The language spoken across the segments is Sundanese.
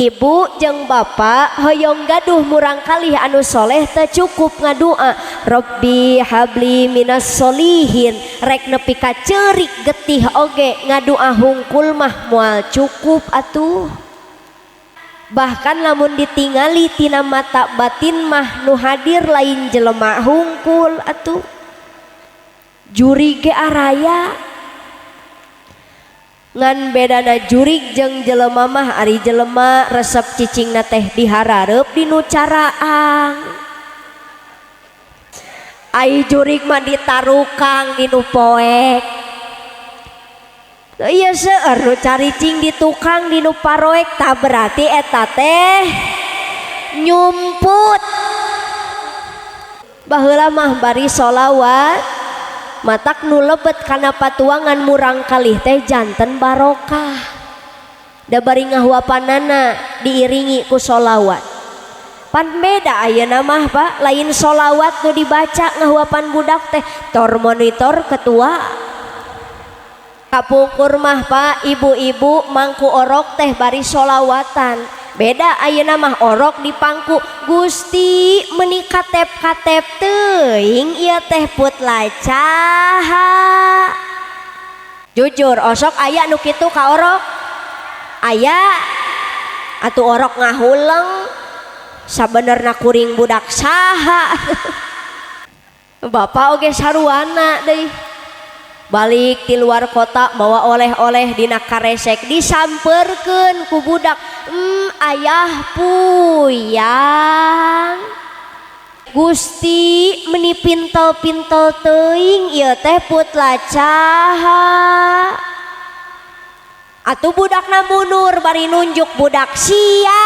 Ibu jeung bapak hoyong gaduh murangkalih anu soleh teu cukup ngadua Robbi habli minas solihin, rek nepi ka ceurik getih oge ngadua hungkul mah moal cukup atuh. Bahkan lamun ditingali tina mata batin mah nu hadir lain jelema hungkul atuh, jurig ge araya. Ngan bedana jurig jeung jelema mah ari jelema resep cicingna teh diharareup dinu caraang, ai jurig mah ditarukang dinu poek. Ieu seueur nu caricing di tukang dinu paroek, tah berarti eta teh nyumput. Baheula mah bari sholawat matak nu lebet kana patuangan murangkalih teh janten barokah, da bari ngahuapanana diiringi ku sholawat. Pan beda ayeuna mah Pak, lain sholawat nu dibaca ngahuapan budak teh tor monitor ketua. Kapungkur mah Pak, ibu-ibu mangku orok teh bari sholawatan. Beda ayeuna mah orok dipangku Gusti meuni katep-katep teuing ieu teh put lacaha. Jujur osok aya nu kitu ka orok? Aya atuh orok ngahuleng sabenerna kuring budak saha. Bapak oge saruana deui. Balik di luar kota mawa oleh-oleh dina karesek disamperkeun ku budak, ayah puyang Gusti meni pintel-pintel teuing ieu teh put lacaha. Atuh budakna mundur bari nunjuk budak sia.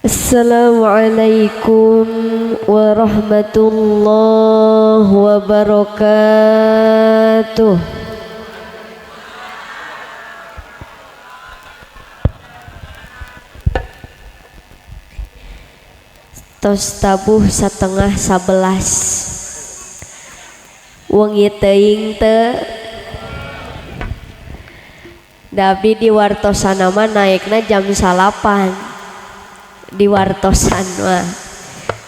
Assalamualaikum warahmatullahi wabarakatuh. Tos tabuh 10:30 wengi teuing teu da abdi di wartosan mah naekna jam 9 di wartosan mah.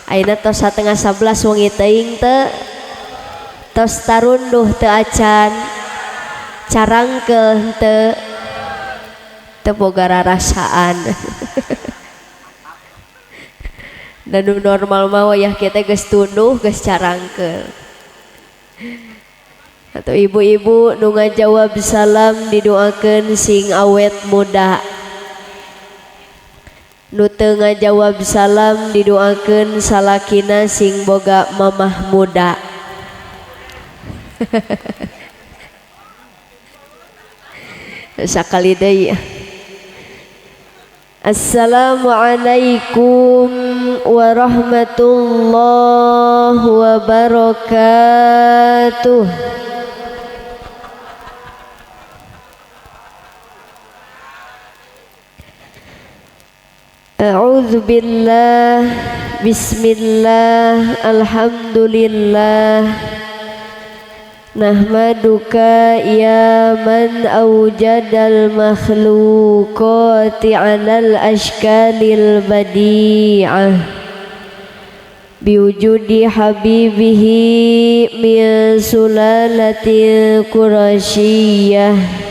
Ayeuna tos 10:30 wengi teuing teu, tos tarunduh teu acan, carangkeul teu, teu boga rarasaan. Dan nu normal mah wayah kita geus tunduh geus carangkeul. Atau ibu-ibu nu ngajawab salam didoakeun sing awet muda. Nu teu ngajawab salam didoakeun salakina sing boga mamah muda. Sakali deui. Assalamualaikum warahmatullahi wabarakatuh. A'udzu billah, bismillah, alhamdulillah. Nahmaduka ya man awjadal makhluqati 'alal ashkalil badi'ah biwujudi habibihi min sulalatil qurasyiyah.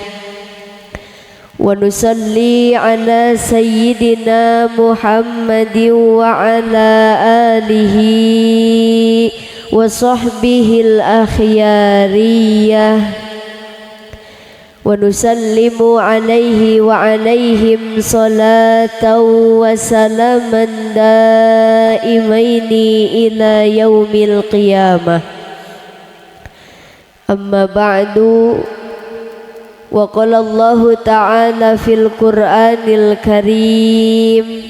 Wa nusalli ala sayyidina Muhammadin wa ala alihi wa sahbihil akhyariyah. Wa nusallimu alaihi wa alaihim salatan wa salaman daimaini ila yaumil qiyamah. Amma ba'du. Wa qala Allahu ta'ala fil Qur'anil Karim.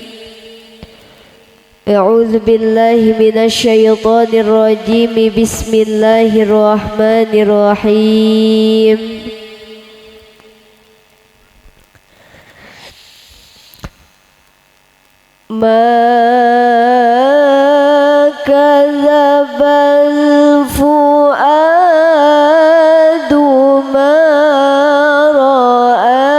A'udzu billahi minasy syaithanir rajim. Bismillahirrahmanirrahim. Ma كذب الفؤاد ما رأى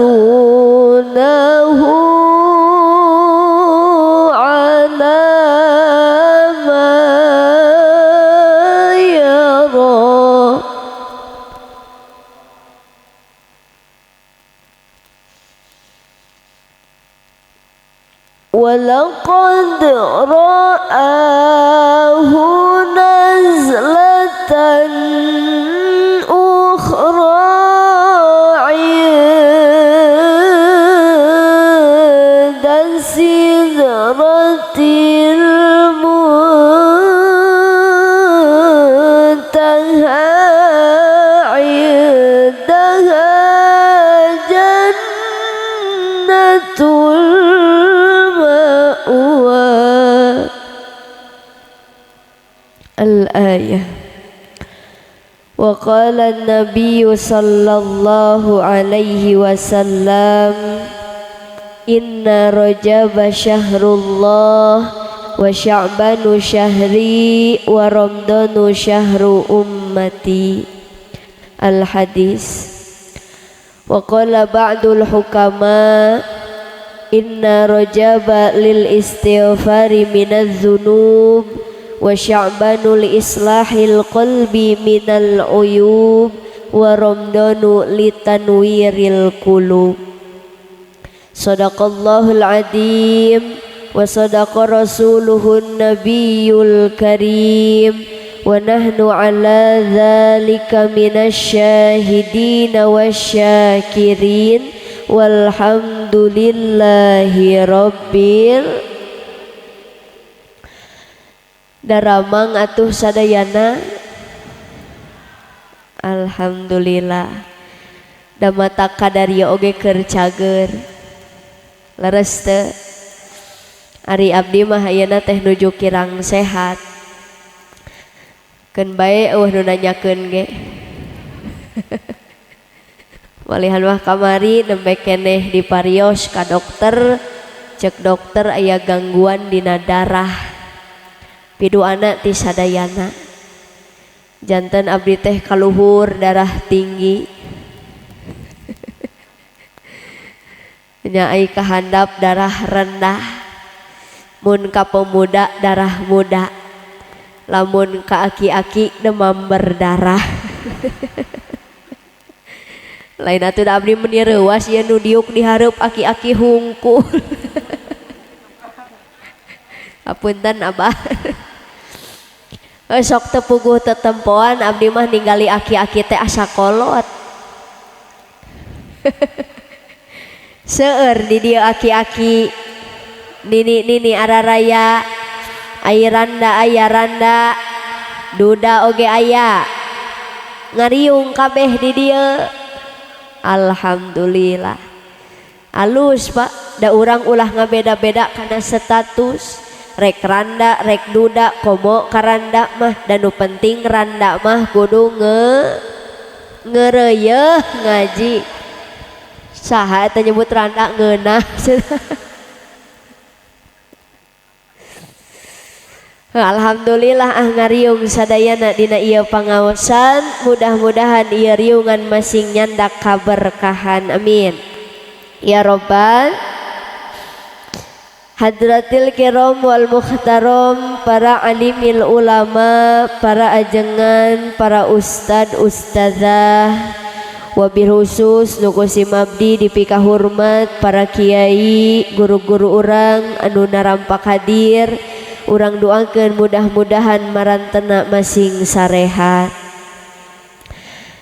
أفتمارونه على ما يرى. ولقد رآه نزلة أخرى عند سدرة المنتهى عندها جنة المأوى. الآية. وقال النبي صلى الله عليه وسلم إن رجب شهر الله وشعبان شهري ورمضان شهر أمتي. الحديث. وقال بعض الحكماء إن رجب للاستغفار من الذنوب وشعبان لإصلاح القلب من العيوب ورمضان لتنوير القلوب. صدق الله العظيم وصدق رسوله النبي الكريم ونحن على ذلك من الشاهدين والشاكرين والحمد لله رب. Daramang atuh sadayana. Alhamdulillah. Da mata kadaria oge keur cager. Leres teu? Ari abdi mah ayeuna teh nuju kirang sehat. Keun bae eueuh nu nanyakeun ge. Malihan mah kamari nembe keneh diparios ka dokter, cek dokter aya gangguan dina darah. Piduana ti sadayana. Janten abdi teh kaluhur darah tinggi. Nya ai kahandap darah rendah. Mun ka pemuda darah muda. Lamun ka aki-aki demam berdarah. Lain atuh da abdi meuni reuas ieu nu diuk dihareup aki-aki hungkul. Apunten abah. Sok tepuguh tetempoan abdi mah ninggali aki-aki teh asa kolot. Seueur di dieu aki-aki, nini-nini araraya, ai randa aya randa, duda oge aya. Ngariung kabeh di dieu. Alhamdulillah. Alus Pak, da urang ulah ngabeda-beda kana status. Rek randa, rek duda, komo karanda mah, dan nu penting randa mah kudu ngereyeh ngaji. Saha eta nyebut randa ngeunah. Alhamdulillah ah ngariung sadayana dina ieu pangaosan, mudah-mudahan ieu riungan masing nyandak kaberkahan, amin ya robbal. Hadratil kiram wal mukhtaram, para alimil ulama, para ajengan, para ustad ustazah, wabil khusus nu kusim abdi dipika hormat para kiai, guru-guru urang anu narampak hadir, urang doakeun mudah-mudahan marantena masing sarehat.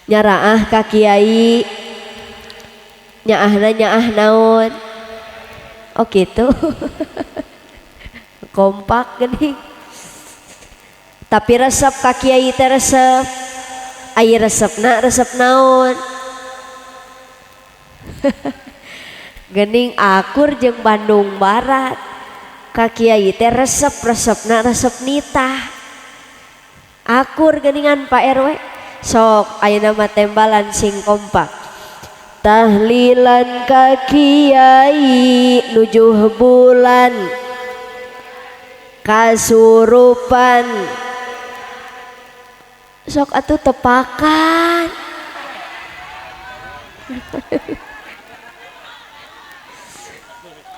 Nyaraah ka kiai, nyaahna nyaah naon? Oh gitu. Kompak gini. Tapi resep ka kiai teh resep. Ai resepna resep naon? Gening akur jeung Bandung Barat. Ka kiai teh resep, resepna resep nitah. Akur geningan Pak RW. Sok ayeuna mah tembalan sing kompak. Tahlilan ka kiai nujuh bulan kasurupan sok atuh tepakan.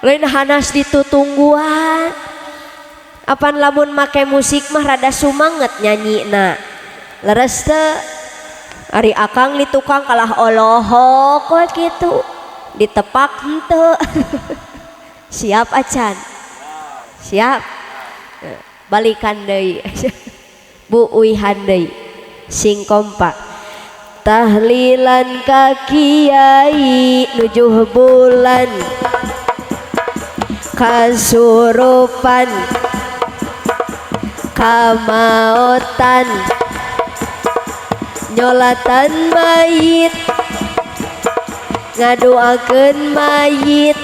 Lain hanas ditutungguan. Apan lamun make musik mah rada sumanget nyanyina. Leres teu? Ari akang di tukang kalah olohok we kitu. Ditepak henteu. Siap acan? Siap. Balikan deui. Bu uihan deui. Sing kompak. Tahlilan ka kiai nujuh bulan kasurupan kamaotan nyolatan mayit ngadoakeun mayit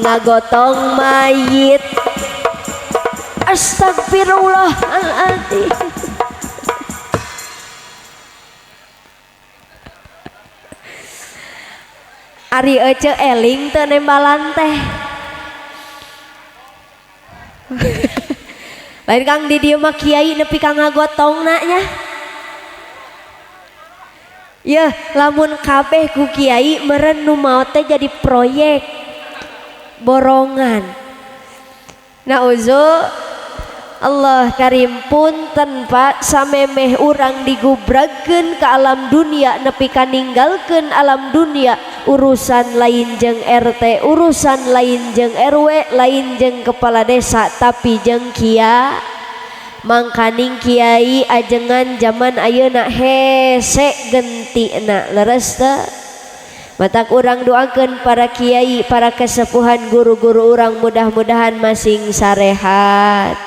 ngagotong mayit. Astagfirullahaladzim. Ari ece eling teu nembalan teh. Lain kang di dieu mah kiai nepi ka ngagotongna nya. Yeuh, lamun kabeh ku kiai meureun nu maot teh jadi proyek borongan. Nauzu Allah karim punten Pak, samemeh urang digubragkeun ka alam dunia nepi ka ninggalkeun alam dunia, urusan lain jeung RT, urusan lain jeung RW, lain jeung kepala desa, tapi jeung kia. Mangkaning kiai ajengan zaman ayeuna hese gentina leres teu? Matak urang doakeun para kiai, para kesepuhan guru-guru urang mudah-mudahan masing sarehat,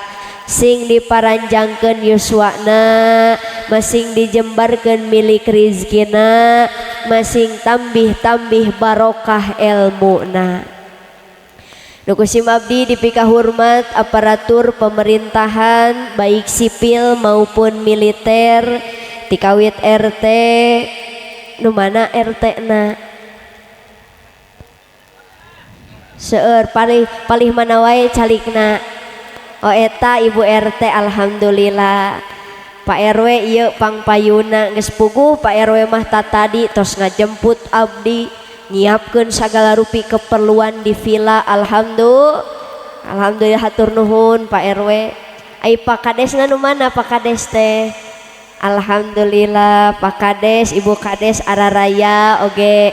sing diparanjangkeun yuswana, masing dijembarkeun milik rizkina, masing tambih-tambih barokah elmuna. Nu kusim abdi dipikahurmat aparatur pemerintahan baik sipil maupun militer, tikawit RT, nu mana RT na? Seueur palih mana wae calikna. Oh eta ibu RT alhamdulillah. Pak RW ieu pangpayuna geus puguh Pak RW mah tatadi tos ngajemput abdi nyiapkeun sagala rupi keperluan di villa alhamdulillah. Alhamdulillah hatur nuhun Pak RW. Ai Pak Kadesna nu mana Pak Kades teh? Alhamdulillah Pak Kades, Ibu Kades araraya oge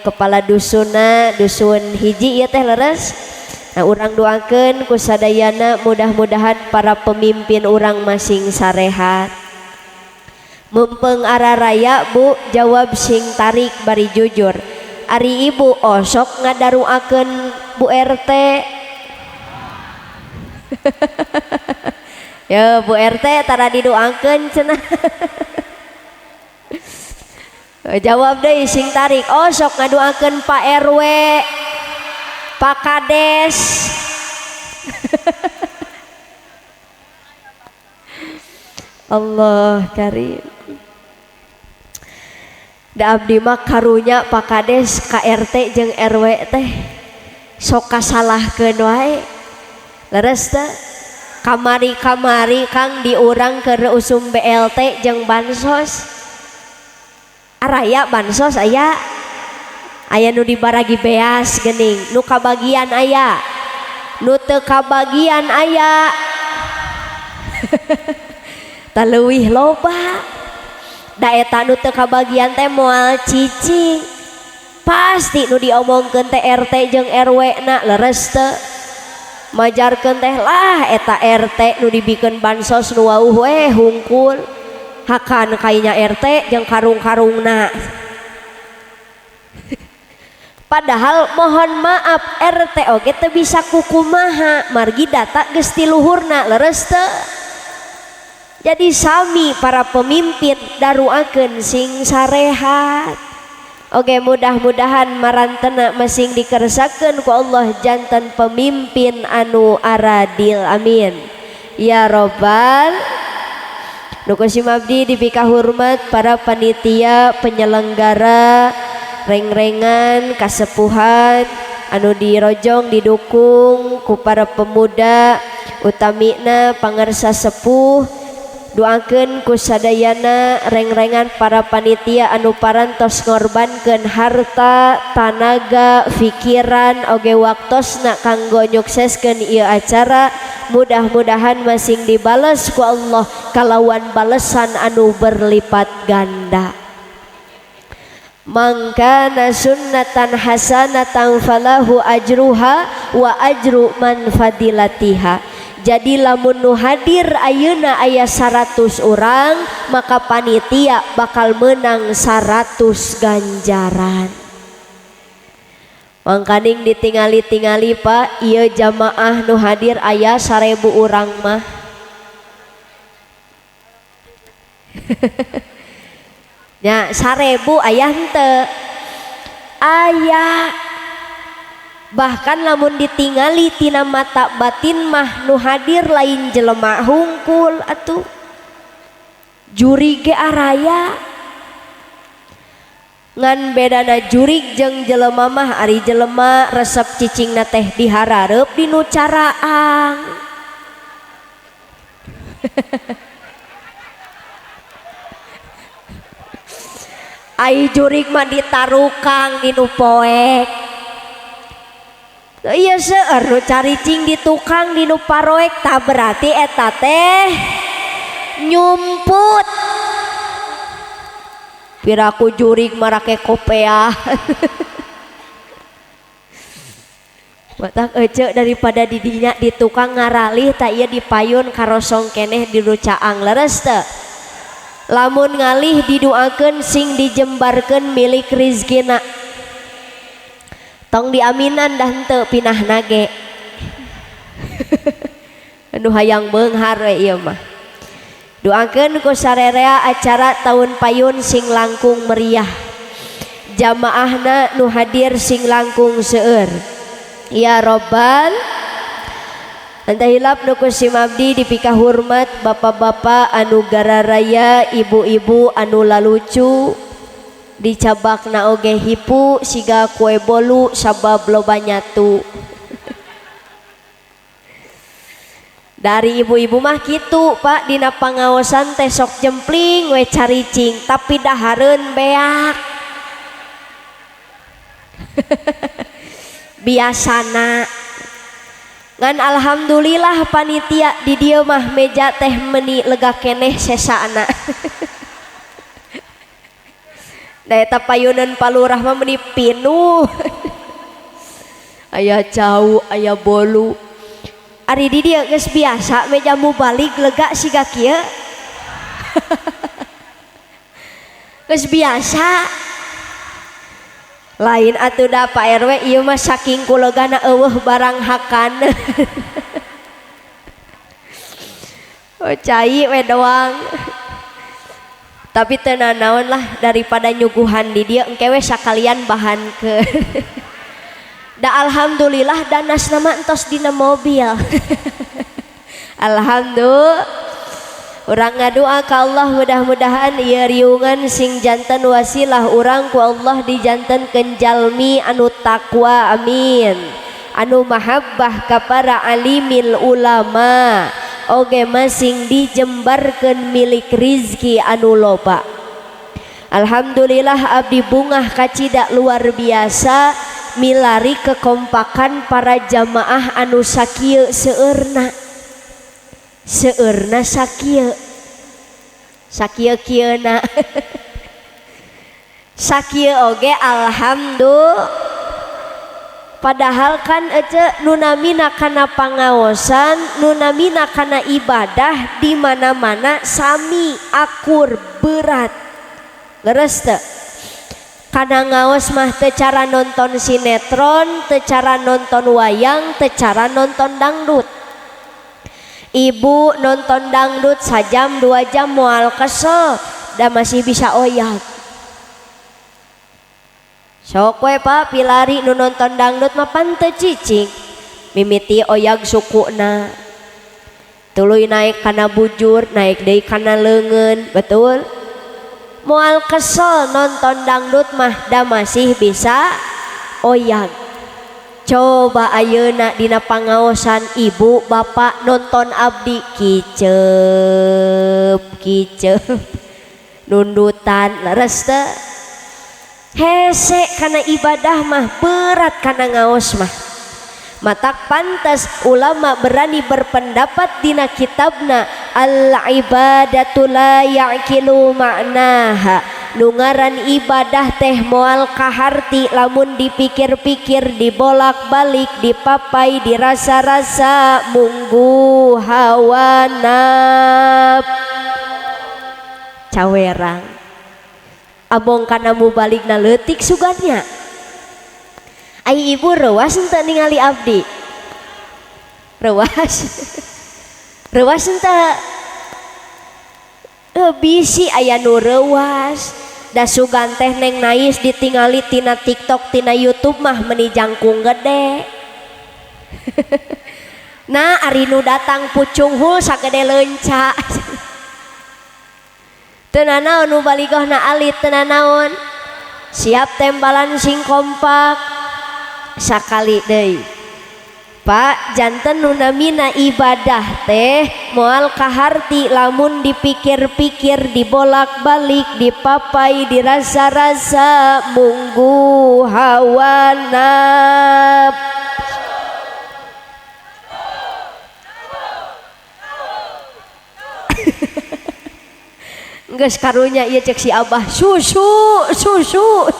kepala dusunna dusun hiji ieu teh leres. Nah, urang doakeun ku sadayana mudah-mudahan para pemimpin urang masing sarehat. Mumpeng araraya Bu, jawab sing tarik bari jujur. Ari ibu osok ngadaruakeun Bu RT. Ya Bu RT tara didoakeun cenah. Jawab deui sing tarik, osok ngadoakeun Pak RW, Pak Kades. Allah karim. Da abdi mah karunya Pak Kades, KRT jeung RW teh sok kasalahkeun wae. Leres teh? Kamari-kamari Kang diurang keur usum BLT jeung bansos. Araya bansos aya. Aya nu dibaragi beas geuning, nu kabagian aya, nu teu kabagian aya. Taleuwih loba. Da eta nu teu kabagian teh moal cicing. Pasti nu diomongkeun teh RT jeung RW na leres teu? Majarkeun teh lah eta RT nu dibikeun bansos nu wauh we hungkul. Hakan kainya RT jeung karung-karungna. Padahal mohon maaf RT oge teu bisa kukumaha margi data geus ti luhurna leres teu? Jadi sami para pemimpin daruakeun sing sarehat. Oke, mudah-mudahan marantena masing dikersakeun ku Allah jantan pemimpin anu aradil, amin ya robbal. Nu ku sim abdi dipika hormat para panitia penyelenggara rengrengan kasepuhan anu dirojong didukung ku para pemuda utamina pangersa sepuh. Doakeun ku sadayana rengrengan para panitia anu parantos ngorbankeun harta, tanaga, pikiran oge waktosna kanggo nyukseskeun ieu acara. Mudah-mudahan masing dibales ku Allah kalawan balesan anu berlipat ganda. Mangkana sunnatan hasanatan falahu ajruha wa ajru man fadilatiha. Jadi lamun nu hadir ayeuna aya 100 orang, maka panitia bakal menang 100 ganjaran. Mangkaning ditingali-tingali Pak, ieu jamaah nu hadir aya 1000 urang mah. Nya 1000 aya henteu? Aya. Bahkan lamun ditingali tina mata batin mah nu hadir lain jelema hungkul atuh. Juri ge araya. Ngan bedana jurig jeung jelema mah ari jelema resep cicingna teh diharareup dinu caraang. Ai jurig mah ditarukang dinu poek. Iya seueur nu caricing di tukang dinu paroek tah berarti eta teh nyumput. Piraku jurig marake kopeah. Batak ece daripada didinya di tukang ngaralih tak iya dipayun karosong keneh di caang leres teu. Lamun ngalih diduakeun sing dijembarkeun milik rizkina. Tong diaminan dah henteu pinah nage. Anu hayang beunghar we ieu mah. Doakeun ku sarerea acara tahun payun sing langkung meriah. Jamaahna nu hadir sing langkung seueur. Ya Robbal. Anta hilap nu ku sim abdi dipika hormat bapak-bapak anu gararaya, ibu-ibu anu lalucu, dicabakna oge hipu siga kue bolu sabab loba nyatu. Dari ibu-ibu mah kitu Pak, dina pangaosan teh sok jempling we caricing tapi dahareun beak. Biasana ngan alhamdulillah panitia di dieu mah meja teh meni lega keneh sesana. Da eta payunan palurah mah meni pinuh. Aya cau, aya bolu. Ari di dieu geus biasa meja mubalik lega siga kieu. Geus biasa. Lain atuh da Pak RW ieu mah saking kulegana eueuh barang hakan. Oh cai we doang. Tapi teu nanaon lah daripada nyuguhan di dieu engke we sakalian bahan ke. Da alhamdulillah danas nama entos dina mobil. Alhamdulillah. Urang ngadua ka Allah mudah-mudahan ieu riungan sing janten wasilah urang ku Allah dijantenkeun jalmi anu takwa, amin. Anu mahabbah ka para alimil ulama. Oge masing dijembarkeun milik rizki anu loba. Alhamdulillah abdi bungah kacida luar biasa milari kekompakan para jamaah anu sakieu seueurna. Seueurna sakieu. Sakieu-kieuna. Sakieu oge alhamdulillah. Padahal kan ece nunamina kana pangaosan, nunamina kana ibadah di mana-mana sami akur berat. Leres teu? Kana ngaos mah teu cara nonton sinetron, teu cara nonton wayang, teu cara nonton dangdut. Ibu nonton dangdut sajam 2 jam moal kesel, da masih bisa oyag. Sok we Pak pilari nu nonton dangdut mah pan teu cicing. Mimiti oyag sukuna. Tuluy naik kana bujur, naik deui kana leungeun, betul? Moal kesel nonton dangdut mah da masih bisa oyag. Coba ayeuna dina pangaosan ibu bapak nonton abdi kiceup kiceup nundutan leres teu? Hese kana ibadah mah berat kana ngaos mah. Matak pantas ulama berani berpendapat dina kitabna al ibadatu la ya'qilu ma'naha. Nu ngaran ibadah teh moal kaharti lamun dipikir-pikir, dibolak-balik, dipapai, dirasa-rasa munggu hawa nafsu. Cawerang abong kana mubaligna leutik sugannya. Ai ibu reuas henteu ningali abdi? Reuas. Reuas henteu? Bisi aya nu reuas. Da sugan teh Neng Nais ditingali tina TikTok tina YouTube mah meni jangkung gede. Nah ari nu datang pucunghul sagede leunca. Teu nanaon nu baligohna alit teu nanaon. Siap tembalan sing kompak. Sakali deui Pak, janten nu namina ibadah teh moal kaharti lamun dipikir-pikir, dibolak-balik, dipapai, dirasa-rasa munggu hawa nafsu. Geus karunya ieu cek si Abah susu susu.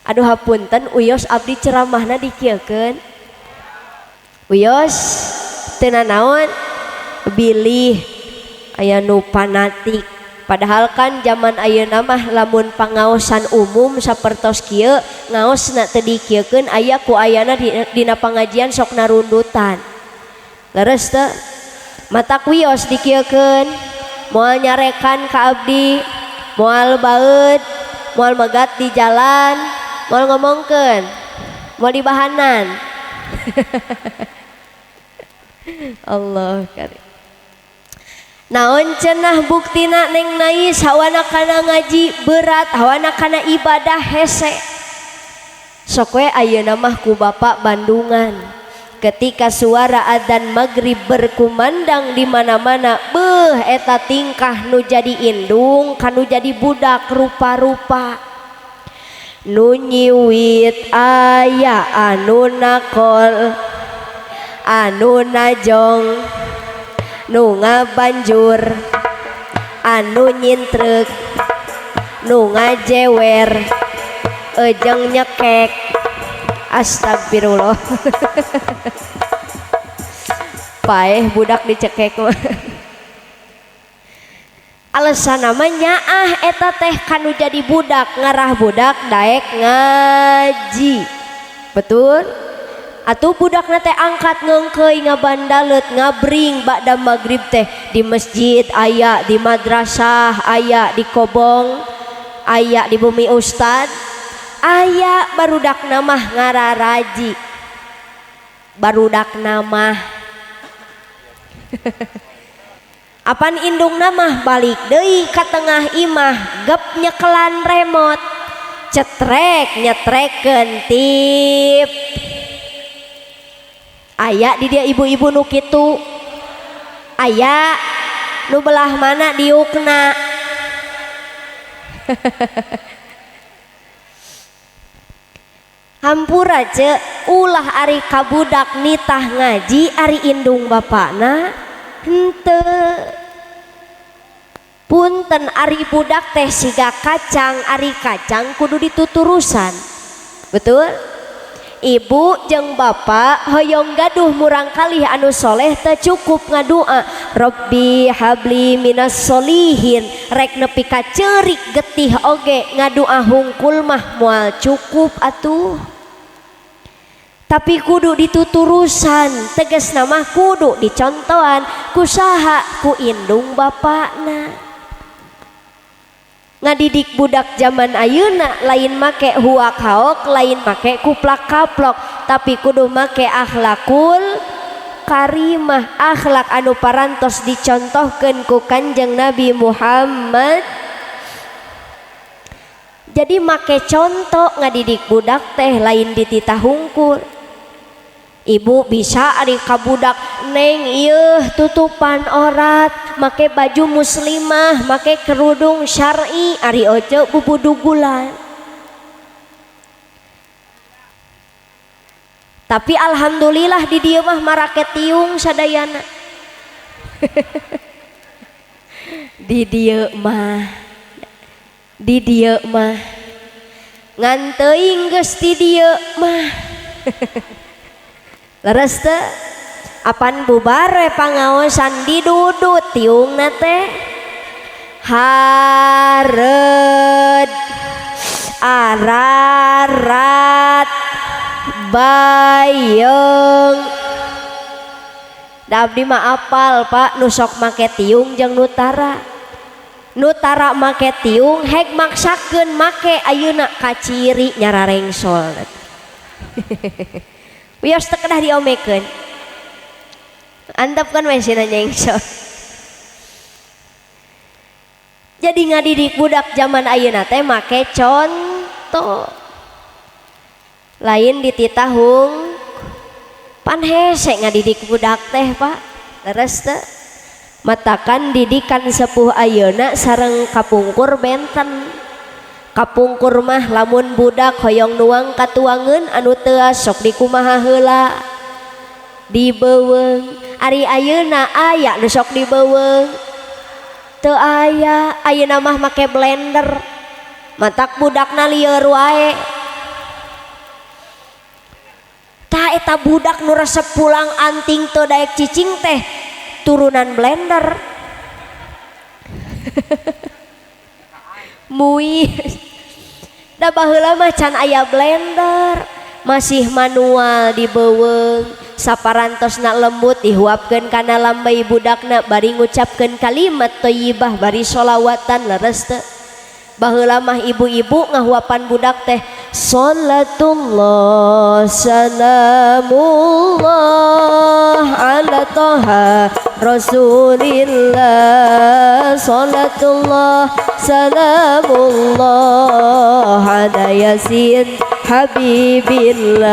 Aduh hapunten uyos abdi ceramahna dikieukeun. Uyos teu nanaon bilih aya nu fanatik. Padahal kan zaman ayeuna mah lamun pangaosan umum sapertos kieu ngaosna teu dikieukeun aya ku ayana dina pangajian sok narundutan. Leres teu? Matak wios dikieukeun moal nyarekan ka abdi, moal baeud, moal megat di jalan, moal ngomongkeun, moal dibahanan. Allah karim. Naon cenah buktina Neng Nais hawana kana ngaji berat, hawana kana ibadah hese. Sok we ayeuna mah ku bapak Bandungan. Ketika suara adzan maghrib berkumandang di mana-mana, beuh eta tingkah nu jadi indung kanu jadi budak rupa-rupa. Nu nyiwit aya anu nakol, anu najong, nu ngabanjur, anu nyintrek, nu ngajewer, ejeng nyekek. Astagfirullah. Paeh budak dicekek mah. Alasan namanya ah eta teh kanu jadi budak ngarah budak daek ngaji. Betul? Atuh budakna teh angkat ngeungkeuy ngabandaleut ngabring ba'da magrib teh di masjid aya, di madrasah aya, di kobong aya, di bumi ustad aya, barudakna mah ngararaji. Barudakna mah apan indungna mah balik deui ka tengah imah gep nyekelan remote cetrek nyetrekeun tip. Aya di dia ibu-ibu nu kitu. Aya nu belah mana diukna. Hampura ce ulah ari kabudak nitah ngaji ari indung bapakna henteu. Punten ari budak teh siga kacang, ari kacang kudu dituturusan. Betul? Ibu jeung bapak hoyong gaduh murangkalih anu soleh teu cukup ngadua Robbi habli minas solihin, rek nepi ka ceurik getih oge ngadua hungkul mah moal cukup atuh. Tapi kudu dituturusan, tegasna mah kudu dicontohan ku saha, ku indung bapakna. Ngadidik budak zaman ayeuna lain make huak haok, lain make kuplak kaplok, tapi kudu make akhlakul karimah, akhlak anu parantos dicontohkeun ku Kanjeng Nabi Muhammad. Jadi make contoh ngadidik budak teh lain dititah hungkul. Ibu bisa ari ka budak, neng ieu tutupan orat, make baju muslimah, make kerudung syar'i, ari oce bubudugulan. Tapi alhamdulillah di dieu mah marake tiung sadayana. Di dieu mah, di dieu mah ngan teuing geus di dieu mah. Leres teu? Apan bubar we pangaosan didudut tiungna teh. Hareud ararat bayeng. Da abdi mah apal Pak nu sok make tiung jeung nu tara. Nu tara make tiung hek maksakeun make ayeuna kaciri nyararengsol. Wios teu kedah diomekeun. Antepkeun we sina nyengsol. Jadi ngadidik budak zaman ayeuna teh make contoh. Lain dititah hung pan hese ngadidik budak teh Pak. Leres teu? Matakan didikan sepuh ayeuna sareng kapungkur benten. Kapungkur mah lamun budak hoyong nuang katuangeun anu teuas sok dikumaha heula dibeuweung. Ari ayeuna aya nu sok dibeuweung? Teu aya. Ayeuna mah make blender. Matak budakna lieur wae. Tah eta budak nu resep pulang anting teu daek cicing teh turunan blender. Mui. Da baheula mah can aya blender, masih manual dibeuweung, saparantosna lembut dihuapkeun kana lambai budakna bari ngucapkeun kalimat thayyibah bari sholawatan. Leres teu? Baheula mah ibu-ibu ngahuapan budak teh salatullah salamullah ala toha rasulillah, salatullah salamullah ala yasin habibillah,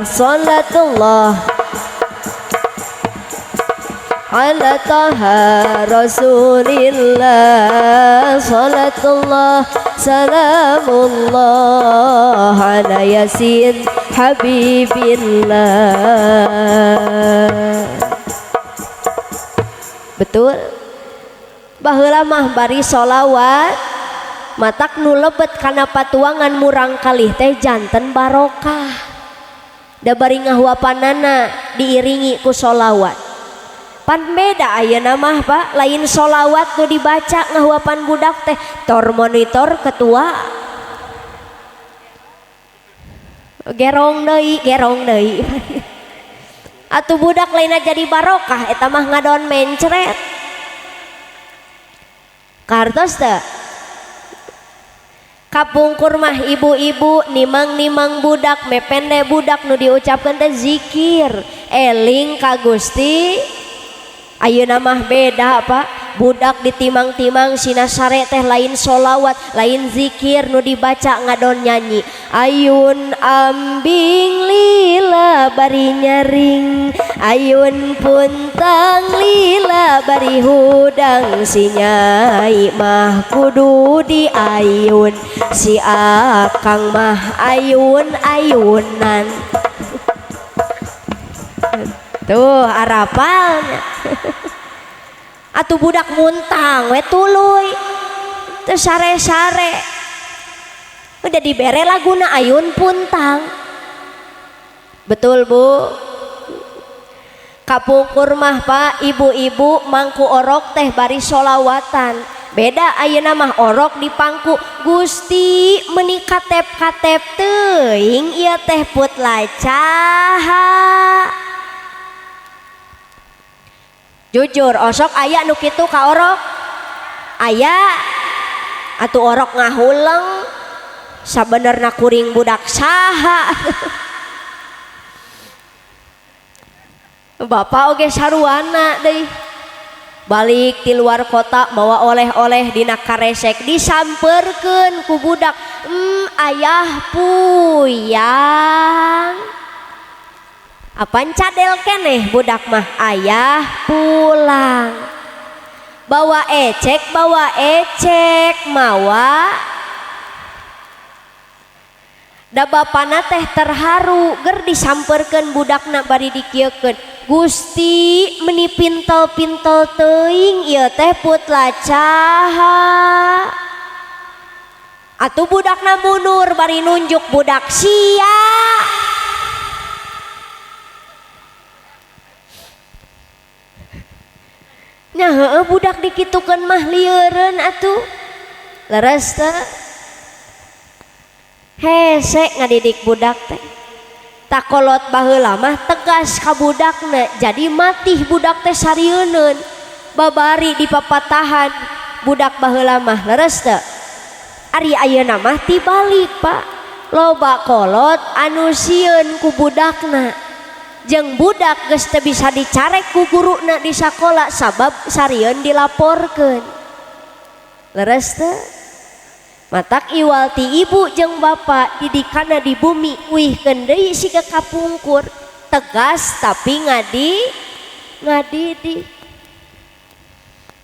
salatullah ala taha rasulillah, salatullah salamullah ala yasin habibillah. Betul? Baheula mah bari sholawat matak nu lebet kana patuangan murang kalih teh janten barokah. Da bari ngahuapanana diiringi ku sholawat. Pan beda ayeuna mah Pak, lain sholawat nu dibaca ngahuapan budak teh tor monitor ketua. Gerong deui, gerong deui. Atuh budak lainna jadi barokah eta mah ngadon mencret. Kartos teu? Kapungkur mah ibu-ibu nimang-nimang budak mepende budak nu diucapkeun teh zikir, eling ka Gusti. Ayeuna mah beda Pak, budak ditimang-timang sina sare teh lain sholawat, lain zikir nu dibaca ngadon nyanyi. Ayun ambing lila bari nyaring, ayun puntang lila bari hudang, si nyai mah kudu diayun, si akang mah ayun-ayunan. Tuh arapalnya. Atuh budak muntang we tuluy teu sare-sare. Udah dibere laguna ayun puntang. Betul Bu? Kapungkur mah Pak, ibu-ibu mangku orok teh bari sholawatan. Beda ayeuna mah orok dipangku Gusti meuni katep-katep teuing ieu teh put lacaha. Jujur osok aya nu kitu ka orok? Aya. Atuh orok ngahuleng sabenerna kuring budak saha. Bapak oge saruana deui. Balik di luar kota mawa oleh-oleh dina karesek disamperkeun ku budak. Ayah puyang. Apan cadel keneh budak mah ayah pulang. Bawa ecek mawa. Da bapana teh terharu ger disamperkeun budakna bari dikieukeun. Gusti meni pintel-pintel teuing ieu teh putla caha. Atuh budakna mundur bari nunjuk budak sia. Nya heueuh budak dikitukeun mah lieureun atuh. Leres teh. Hese ngadidik budak teh. Takolot baheula mah tegas ka budakna, jadi matih budak teh sarieuneun. Babari dipapatahan budak baheula mah leres teh. Ari ayeuna mah tibalik, Pak. Loba kolot anu sieun ku budakna. Jeung budak geus teu bisa dicarek ku guruna di sakola sabab sarieun dilaporkeun. Leres teh? Matak iwal ti ibu jeung bapa didikana di bumi uihkeun deui siga kapungkur, tegas tapi ngadidik.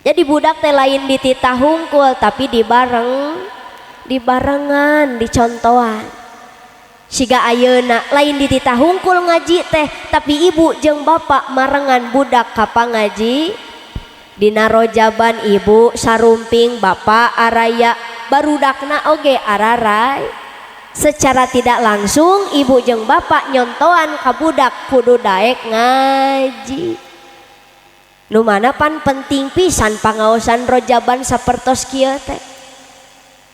Jadi budak teh lain dititah hungkul tapi dibarengan, dicontohan. Siga ayeuna lain dititah hungkul ngaji teh tapi ibu jeung bapak marengan budak ka pangaji. Dina rojaban ibu sarumping bapak araya barudakna oge ararai. Secara tidak langsung ibu jeung bapak nyontoan ka budak kudu daek ngaji. Nu mana pan penting pisan pangaosan rojaban sapertos kieu teh.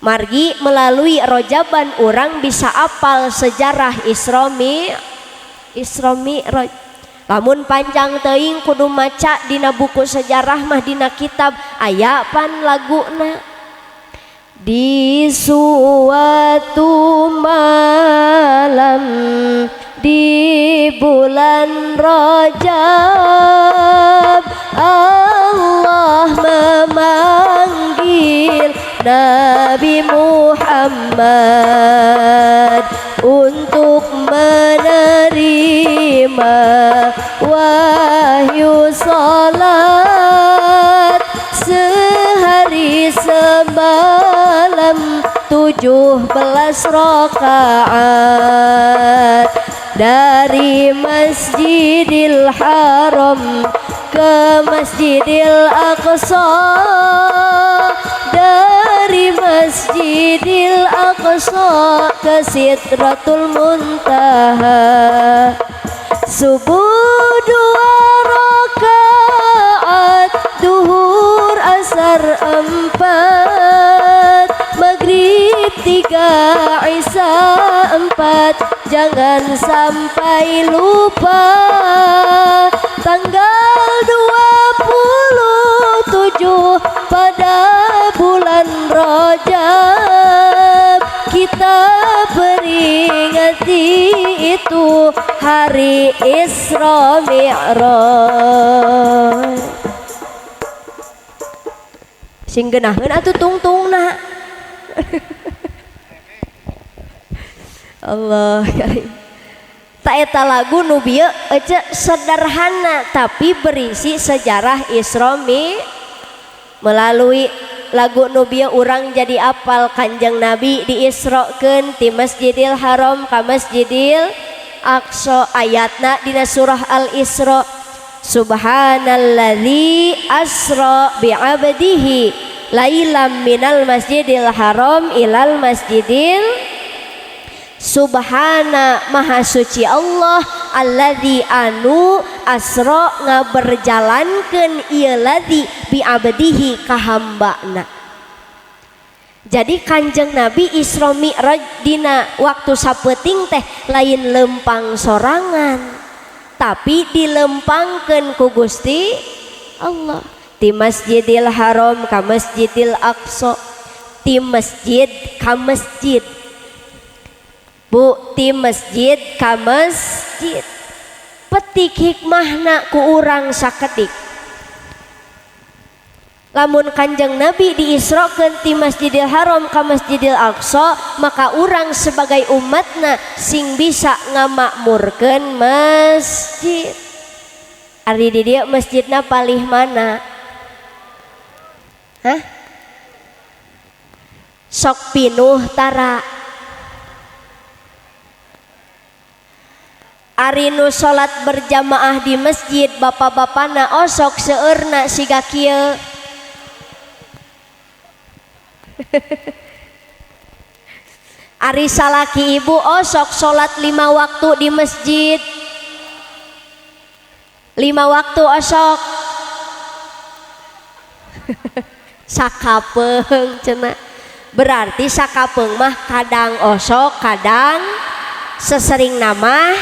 Margi melalui rojaban orang bisa apal sejarah Isra Mi'raj. Lamun panjang teuing kudu maca dina buku sejarah mah dina kitab aya pan laguna. Di suatu malam di bulan Rajab Allah memanggil Nabi Muhammad untuk menerima wahyu salat sehari semalam 17 rakaat dari Masjidil Haram ke Masjidil Aqsa, dari Masjidil Aqsa ke Sidratul Muntaha. Subuh 2 rakaat, duhur asar 4, maghrib 3, isya 4, jangan sampai lupa tanggal 27 pada bulan Rajab kita peringati itu hari Isra Mi'raj. Sing geunaheun atuh tungtungna. Allah karim. Ta eta lagu nu bieu ece sederhana tapi berisi sejarah Isra Mi'raj. Melalui lagu nu bieu urang jadi apal Kanjeng Nabi diisrokeun ti Masjidil Haram ka Masjidil Aqsa. Ayatna dina surah Al-Isra, subhanalladzi asra bi'abdihi lailam minal masjidil haram ilal masjidil. Subhana maha suci Allah alladzi anu asra ngaberjalankeun ieu ladzi bi'abdihi ka hambana. Jadi Kanjeng Nabi Isra Mi'raj dina waktu sapeuting teh lain lempang sorangan tapi dilempangkeun ku Gusti Allah ti Masjidil Haram ka Masjidil Aqsa, ti masjid ka masjid. Bu, ti masjid ka masjid. Petik hikmahna ku urang sakedik. Lamun Kanjeng Nabi diisrokeun ti Masjidil Haram ka Masjidil Aqsa, maka urang sebagai umatna sing bisa ngamakmurkeun masjid. Ari di dieu masjidna palih mana? Hah? Sok pinuh tara. Ari nu salat berjamaah di masjid bapak-bapana osok seueurna siga kieu. Ari salaki ibu osok salat 5 waktu di masjid. 5 waktu osok. Sakapeung cenah. Berarti sakapeung mah kadang osok, kadang sesering nama.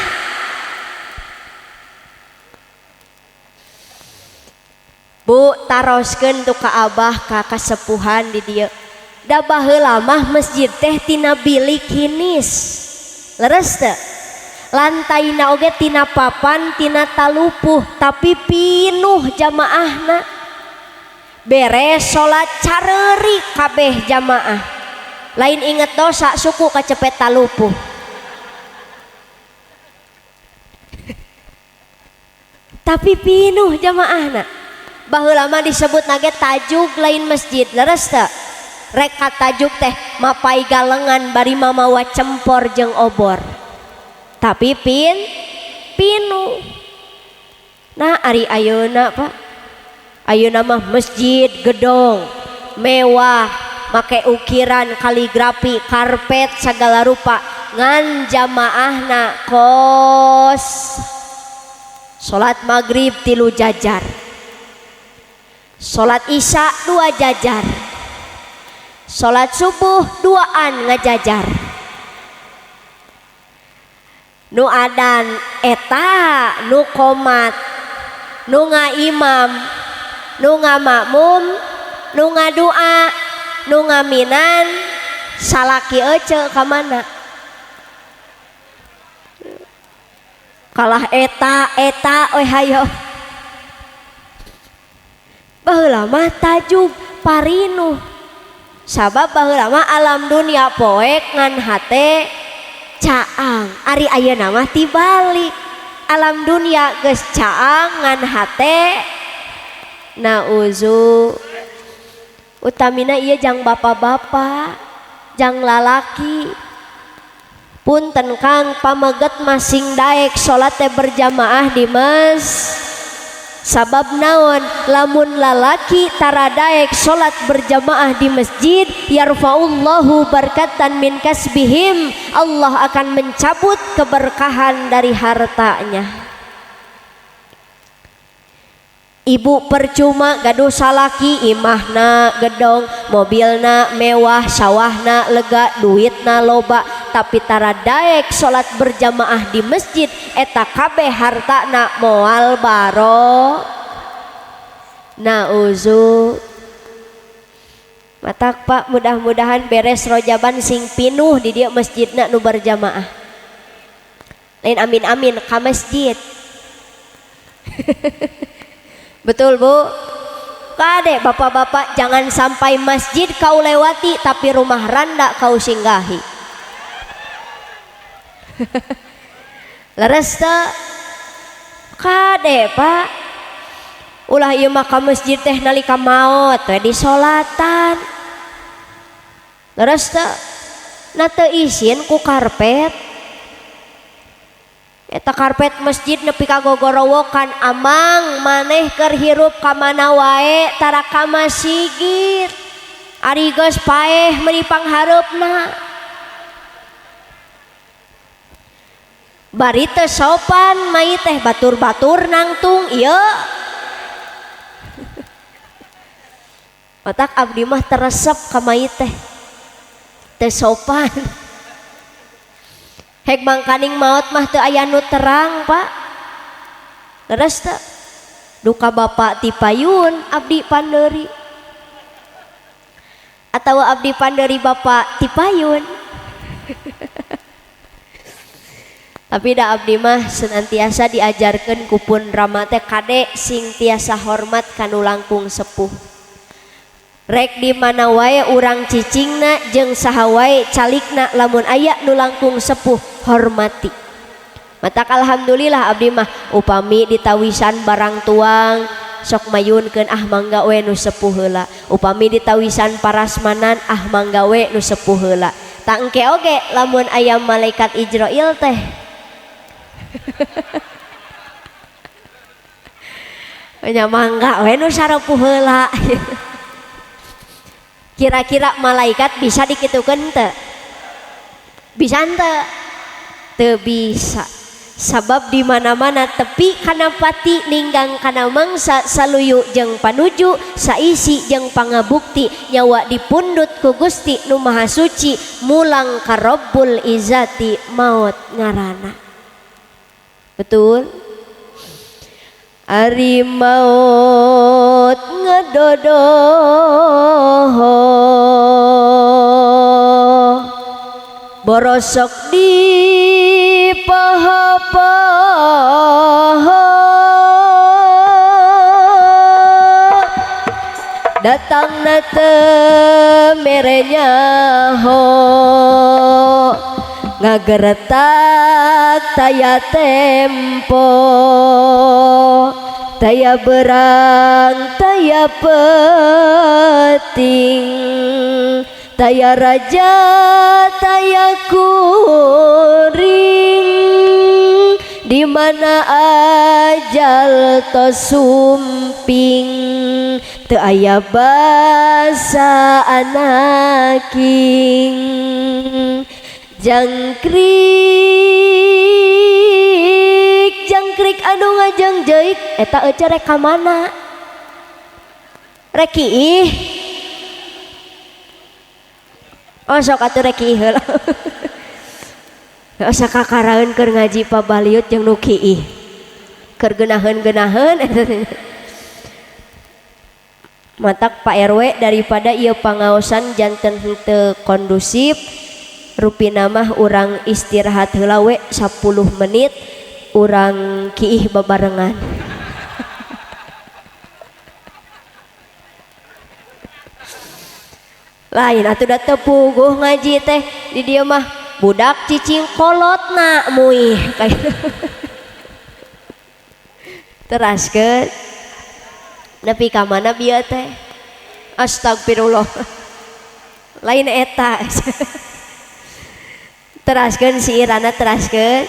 Bu taroskeun tu ka abah ka kasepuhan di dieu. Da baheula mah masjid teh tina bilik hinis. Leres teu? Lantaina oge tina papan, tina talupuh, tapi pinuh jamaahna. Beres salat careurik kabeh jamaah. Lain inget dosa suku kacepet talupuh. Tapi pinuh jamaahna. Baheula mah disebut nage tajuk lain masjid, leres teu? Rek ka tajuk teh mapai galengan bari mamawa cempor jeung obor. Tapi pinuh. Nah ari ayeuna Pak, ayeuna mah masjid gedong mewah, make ukiran kaligrafi, karpet segala rupa, ngan jamaahna kos. Salat maghrib 3 jajar, salat isya 2 jajar, salat subuh 2an ngajajar. Nu adan eta, nu komat, nu ngaimam, nu ngamakmum, nu ngadua, nu ngaminan, salaki ece ka mana? Kalah eta eta we hayo. Baheula mah tajug parinuh. Sabab baheula mah alam dunia poek ngan hate caang. Ari ayeuna mah tibalik. Alam dunia geus caang ngan hate nauzu. Utamina ieu jang bapak-bapak, jang lalaki. Punten Kang, pameget masing daek salat teh berjamaah di mas. Sabab naon? Lamun lalaki tara daek salat berjamaah di masjid, yarfaullahu barkatan min kasbihim, Allah akan mencabut keberkahan dari hartanya. Ibu percuma gaduh salaki, imahna gedong, mobilna mewah, sawahna lega, duitna loba, tapi tara daek salat berjamaah di masjid, eta kabeh hartana moal baro. Nauzu. Matak Pak, mudah-mudahan beres rojaban sing pinuh di dieu masjidna nu berjamaah. Lain amin-amin ka masjid. Betul Bu? Kade bapak-bapak, jangan sampai masjid kau lewati tapi rumah randa kau singgahi. Leres teu? Kade Pak, ulah ieu mah ka masjid teh nalika maot we disolatan. Leres teu? Na teu isin ku karpet. Eta karpet masjid nepi ka gogorowokan, amang maneh keur hirup ka mana wae tara ka masigit. Ari geus paeh meuni panghareupna. Bari teu sopan mai teh batur-batur nangtung ieu. Otak abdi mah teresep ka mai teh. Teu sopan. Hek mangkaning maot mah teu aya nu terang Pak. Leres teu? Duka bapak ti payun abdi pandeuri. Atawa abdi pandeuri bapak ti payun. Tapi da abdi mah senantiasa diajarkeun ku pun rama teh kade sing tiasa hormat kanu langkung sepuh. Rek di mana wae urang cicingna jeung saha wae calikna lamun aya nu langkung sepuh hormati. Matak alhamdulillah abdi mah upami ditawisan barang tuang sok mayunkeun ah mangga we nu sepuh heula. Upami ditawisan parasmanan ah mangga we nu sepuh heula. Tah engke oge lamun aya malaikat Ijrail teh nya mangga we nu sarepuh heula. Kira-kira malaikat bisa dikitukeun teu? Bisa teu? Teu bisa. Sabab di mana-mana tepi kana pati ninggang kana mangsa saluyu jeung panuju saisi jeung pangabukti nyawa dipundhut ku Gusti nu Maha Suci mulang ka Rabbul Izzati maot ngaranna. Betul? Ari maot ngedodoho borosok di poho-poho datangna teu mere nyaho ngageretak taya tempo taya berang taya peting taya raja taya kuring di mana ajal tos sumping teu aya basa anaking jangkrik jangkrik anu ngajangjeik eta ece rek ka mana rek kiih oh sok atuh rek kiih heula asa kakaraeun keur ngaji pabaliut jeung nu kiih keur geunaheun-geunaheun eta matak Pak RW daripada ieu pangaosan janten henteu kondusif rupina mah urang istirahat heula we 10 menit urang kiih babarengan. Lain atuh da teu puguh ngaji teh di dieu mah budak cicing kolotna muih. Teraskeun nepi ka mana bieu teh? Astagfirullah. Lain eta. Teraskeun si Irana teraskeun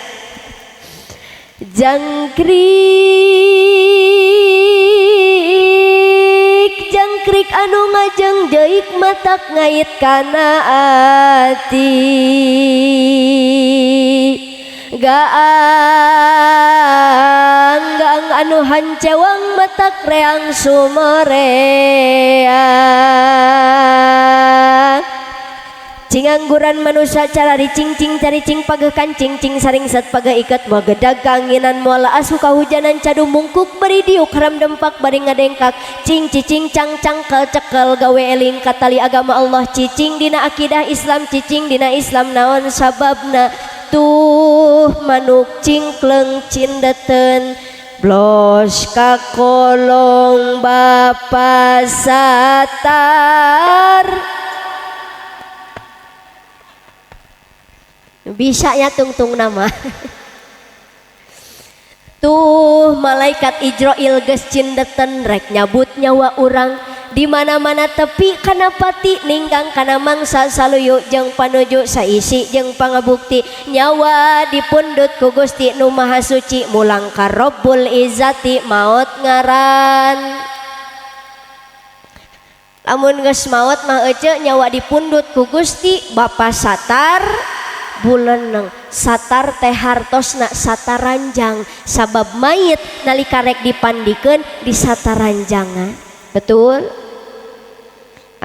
jangkrik jangkrik anu ngajangjeik matak ngait kana ati gaang gaang anu hancewang matak reang sumoreang cingangguran manusia carari cingcing caricing pageh kancing cing saring set pageh iket moal gedag kanginan moal asu kahujanan cadu mungkuk beri diuk haram dempak bari ngadengkak cing cicing cang cangkel cekel gawe eling katali agama Allah cicing dina akidah Islam cicing dina Islam naon sababna tuh manuk cingkleng cindeten blos kakolong bapa satar. Bisa ya tungtung nama. Tuh malaikat Ijrail geus cindeten rek nyabut nyawa urang di mana-mana tepi kana pati ninggang kana mangsa saluyu jeung panuju saisi jeung pangabukti nyawa dipundhut ku Gusti nu Maha Suci mulang ka Rabbul Izzati maot ngaran. Lamun geus maot mah ece nyawa dipundhut ku Gusti Bapa Satar buleneng. Satar teh hartosna sataranjang sabab mayit nalika rek dipandikeun di sataranjangan. Betul?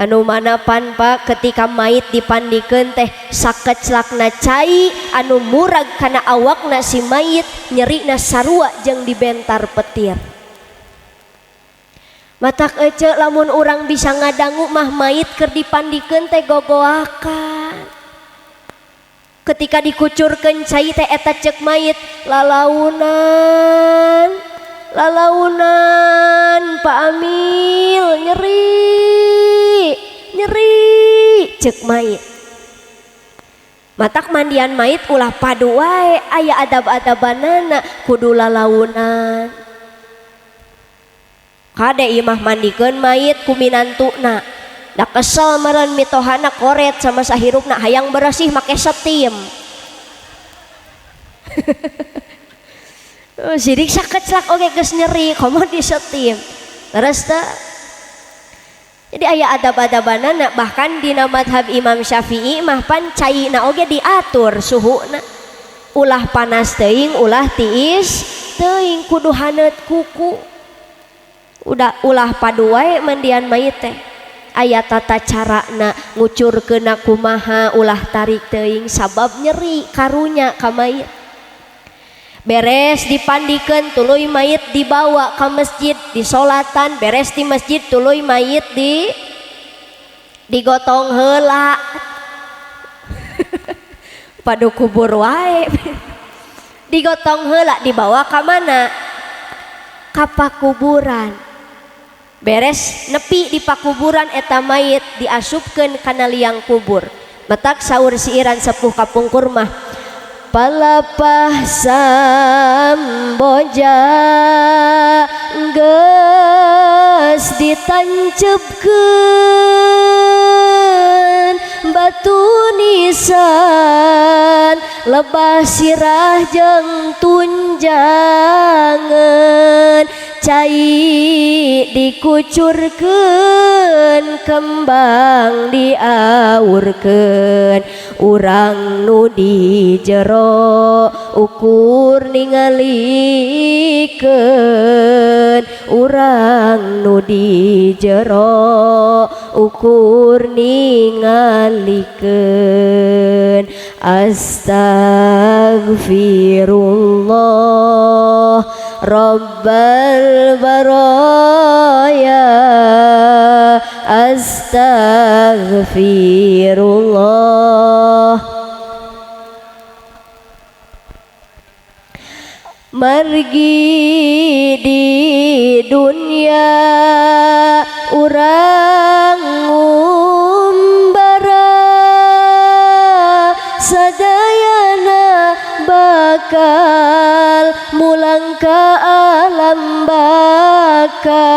Anu mana pan Pak ketika mayit dipandikeun teh sakeclakna cai anu murag kana awakna si mayit nyerina sarua jeung dibentar petir. Matak ece lamun urang bisa ngadangu mah mayit keur dipandikeun teh gogoakan. Ketika dikucurkeun cai teh eta ceuk mayit lalaunan lalaunan Pak Amil nyeri nyeri ceuk mayit. Matak mandian mayit ulah padu wae, aya adab-adabanana kudu lalaunan. Kade imah mandikeun mayit ku minantuna. Da kesel meureun mitohana koret sama sahirupna hayang beresih make setim. Sirik sakeclak oge geus nyeri komo di setim. Terus teh jadi aya adab-adabanana, bahkan dina madhab Imam Syafi'i mah pan caina oge diatur suhuna. Ulah panas teuing, ulah tiis teuing, kudu haneut kuku. Udah ulah padu wae mandian mayit teh. Aya tata carana ngucurkeunna kumaha, ulah tarik teuing sabab nyeri karunya ka mayit. Beres dipandikeun tuluy mayit dibawa ka masjid, disolatan, beres di masjid tuluy mayit digotong heula. Padu kubur wae. Digotong heula dibawa ka mana? Ka pakuburan. Beres nepi di pakuburan eta mayit diasupkeun kana liang kubur. Matak saur siiran sepuh kapungkur mah palapah samboja geus ditancepkeun batu nisan lebah sirah jeung tunjangan cai dikucurkeun kembang diaurkeun urang nu di jero ukur ningalikeun urang nu di jero ukur ningalikeun. Astaghfirullah Rabbal baraya, astaghfirullah. Margi di dunia urang ngumbara sadayana bakal mulang ka alam baka,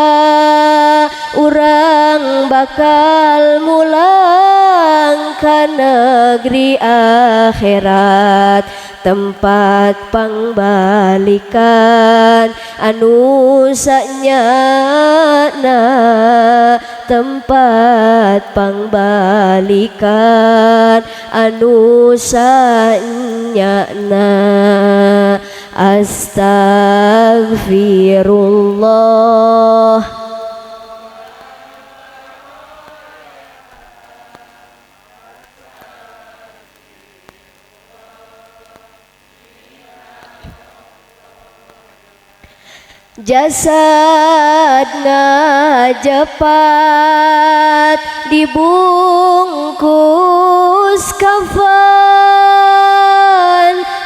urang bakal mulang ka negeri akhirat tempat pangbalikan anu sanyana, tempat pangbalikan anu sanyana. Astaghfirullah. Jasad ngajepat dibungkus kafan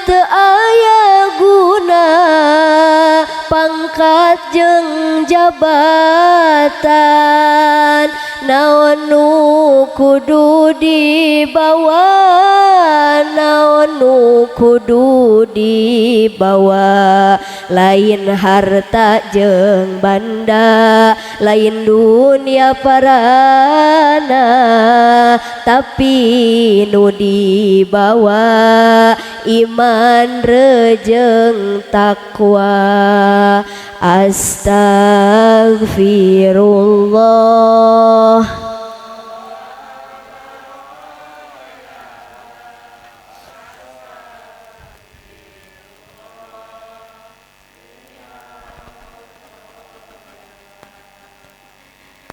teu aya guna pangkat jeung jabatan naon nu kudu dibawa, naon nu kudu dibawa, lain harta jeung banda, lain dunia parana, tapi nu dibawa iman rejeng takwa. Astaghfirullah.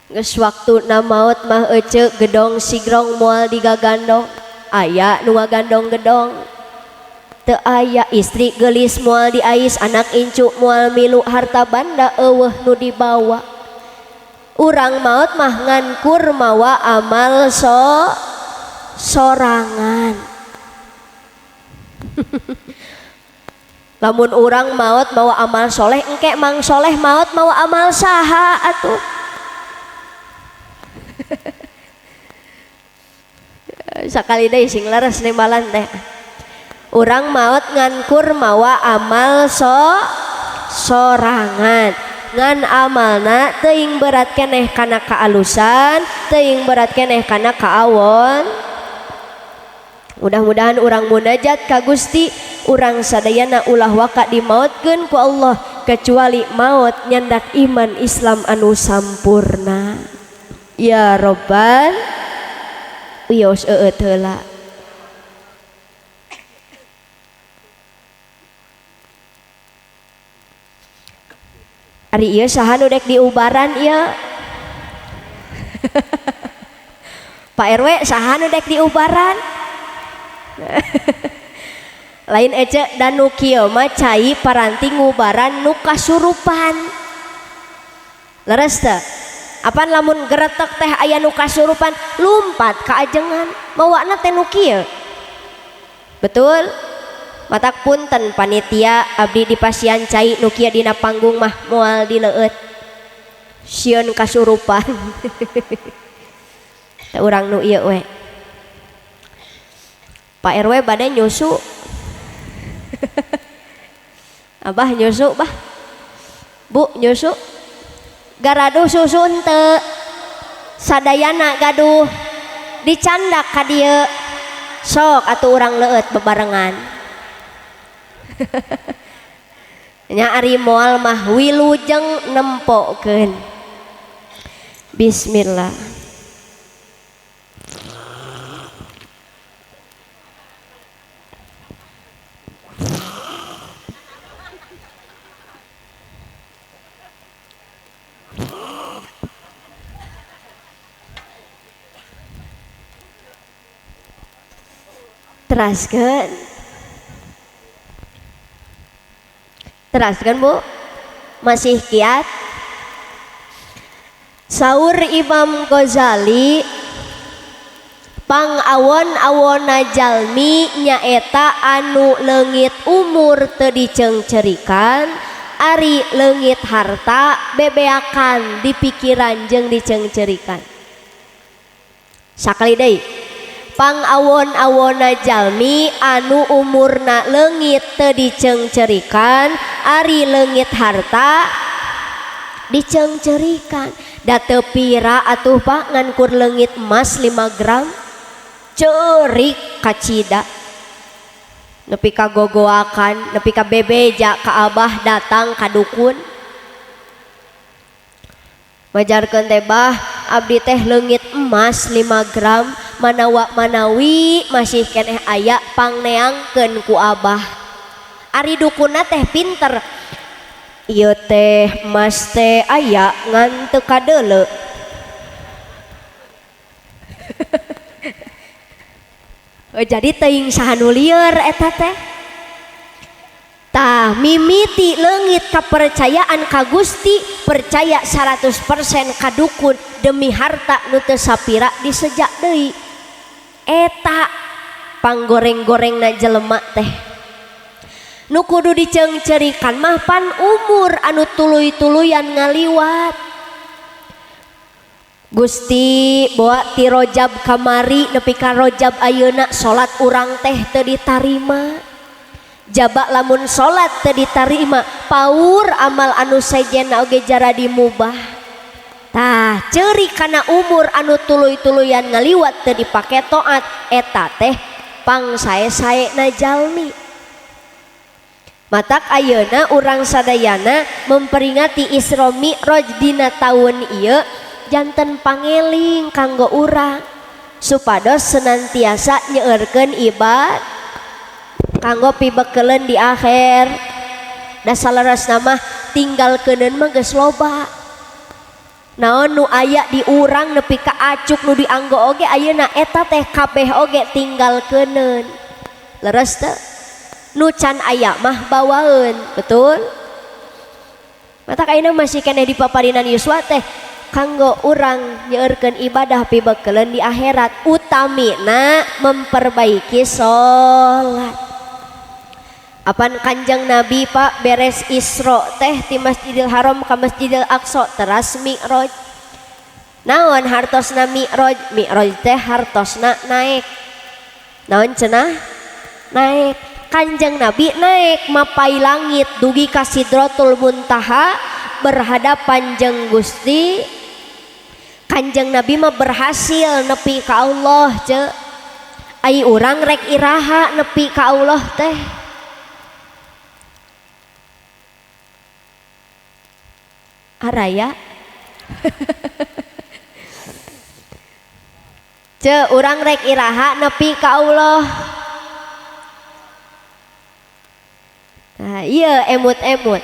Geus waktuna maot mah ece gedong sigrong moal digagandong, aya nu ngagandong gedong teu aya, istri geulis moal diais, anak incu moal milu, harta banda eueuh nu dibawa. Urang maot mah ngan kur mawa amal sorangan. Lamun urang maot mawa amal soleh, engke mang soleh maot mawa amal saha atuh. Sakali deui sing leres nembalan teh. Urang maot ngankur mawa amal sorangan. Ngan amalna teuing berat keneh kana kaalusan, teuing berat keneh kana kaawon. Mudah-mudahan urang munajat ka Gusti, urang sadayana ulah waka dimaotkeun ku Allah kecuali maot nyandak iman Islam anu sampurna. Ya Robbal wios eueut heula. Ari ieu saha nu dek diubaran ieu? Pak RW saha nu dek diubaran? Lain ece dan nu kieu mah cai paranti ngubaran nu kasurupan. Leres teu? Apan lamun geretek teh aya nu kasurupan lumpat ka ajengan, mawana teh nu kieu. Betul? Matak punten panitia abdi di pasian cai nu kieu dina panggung mah moal dileueut. Sieun kasurupan. Teh urang nu ieu we. Pak RW bade nyusu. Abah nyusu bah. Bu nyusu. Garaduh susu henteu. Sadayana gaduh. Dicandak ka dieu. Sok atuh urang leueut bebarengan. Nya ari moal mah wilujeng nempokeun. Bismillah. Teraskeun. Teraskan Bu, masih kiat. Saur Imam Ghazali, pangawon-awona jalmi nyaeta anu leungit umur teu diceungceurikan, ari leungit harta bebeakan dipikiran jeung diceungceurikan. Sakali deui, pangawon-awona jalmi anu umurna leungit teu diceungceurikan, ari leungit harta diceungceurikan. Da teu pira atuh Pak ngankur leungit emas 5 gram ceurik kacida nepi ka gogoakan, nepi ka bebeja ka abah datang ka dukun majarkeun teh bah abdi teh leungit emas 5 gram manawa manawi masih keneh aya pangneangkeun ku abah. Ari dukunna teh pinter, ieu teh emas teh aya ngan teu kadeuleu. Jadi teuing saha nu lieur eta teh. Tah mimiti leungit kapercayaan ka Gusti, percaya 100% ka dukun demi harta nu teu sapira disejak deui. Eta panggoreng-gorengna jelema teh. Nu kudu diceungceurikan mah pan umur anu tuluy-tuluyan ngaliwat. Gusti bawa ti Rojab kamari nepi ka Rojab ayeuna salat urang teh teu ditarima. Jaba lamun salat teu ditarima, paur amal anu sejenna oge jaradi mubah. Tah ceuri kana umur anu tuluy-tuluyan ngaliwat teu dipake taat, eta teh pangsae-saena jalmi. Matak ayeuna urang sadayana memperingati Isra Mi'raj dina taun ieu janten pangeling kanggo urang supados senantiasa nyeurkeun ibad kanggo pibekeleun di akhir. Da saleresna mah tinggalkeuneun mah geus loba. Naon nu aya di urang nepi ka acuk nu dianggo oge ayeuna eta teh kabeh oge tinggalkeuneun. Leres teu? Nu can aya mah bawaeun, betul? Matak ayeuna masih keneh di paparinan yuswa teh kanggo urang nyeurkeun ibadah pibekeleun di akhirat, utamina memperbaiki salat. Apan Kanjeng Nabi Pak beres Isra teh ti Masjidil Haram ka Masjidil Aqsa teras Mi'raj. Naon hartosna Mi'raj? Mi'raj teh hartosna naek. Naon cenah? Naek. Kanjeng Nabi naek mapai langit dugi ka Sidratul Muntaha berhadapan jeung Gusti. Kanjeng Nabi mah berhasil nepi ka Allah ce. Ai urang rek iraha nepi ka Allah teh. Araya. Ce urang rek iraha nepi ka Allah. Nah, iya emut-emut.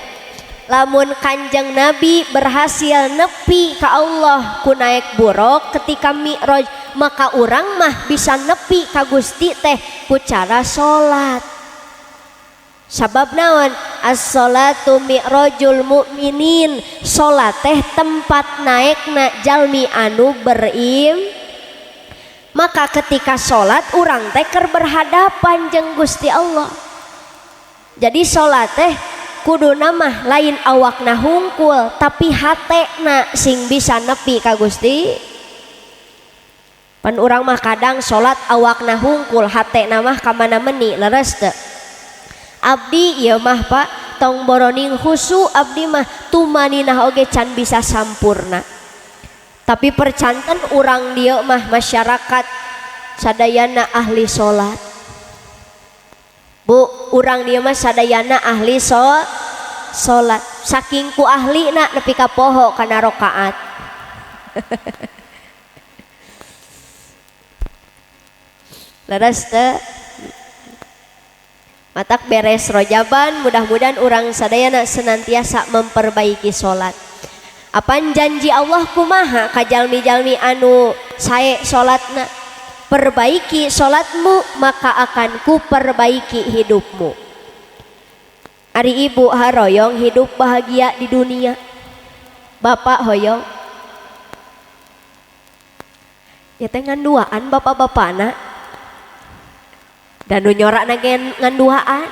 Lamun Kanjeng Nabi berhasil nepi ka Allah ku naek buruk ketika Mi'raj, maka urang mah bisa nepi ka Gusti teh ku cara salat. Sabab naon? As-salatu mi'rajul mu'minin. Salat teh tempat naekna jalmi anu berim. Maka ketika salat urang teh keur berhadapan jeung Gusti Allah. Jadi salat teh kuduna mah lain awakna hungkul tapi hatena sing bisa nepi ka Gusti. Pan urang mah kadang salat awakna hungkul hatena mah ka mana meni leres teu. Abdi ieu mah Pak tong boroning khusu abdi mah tumaninah oge can bisa sampurna. Tapi percanten urang dieu mah masyarakat sadayana ahli salat. Bu, urang dieu mah sadayana ahli salat. Saking ku ahlina nepi ka poho kana rakaat. Leres teu? Matak beres rojaban, mudah-mudahan urang sadayana senantiasa memperbaiki salat. Apan janji Allah kumaha ka jalmi-jalmi anu sae salatna? Perbaiki salatmu maka akan ku perbaiki hidupmu. Ari ibu haroyong hidup bahagia di dunia. Bapak hoyong. Ya teh nganduaan bapak-bapakna. Dan nu nyorakna ge nganduaan.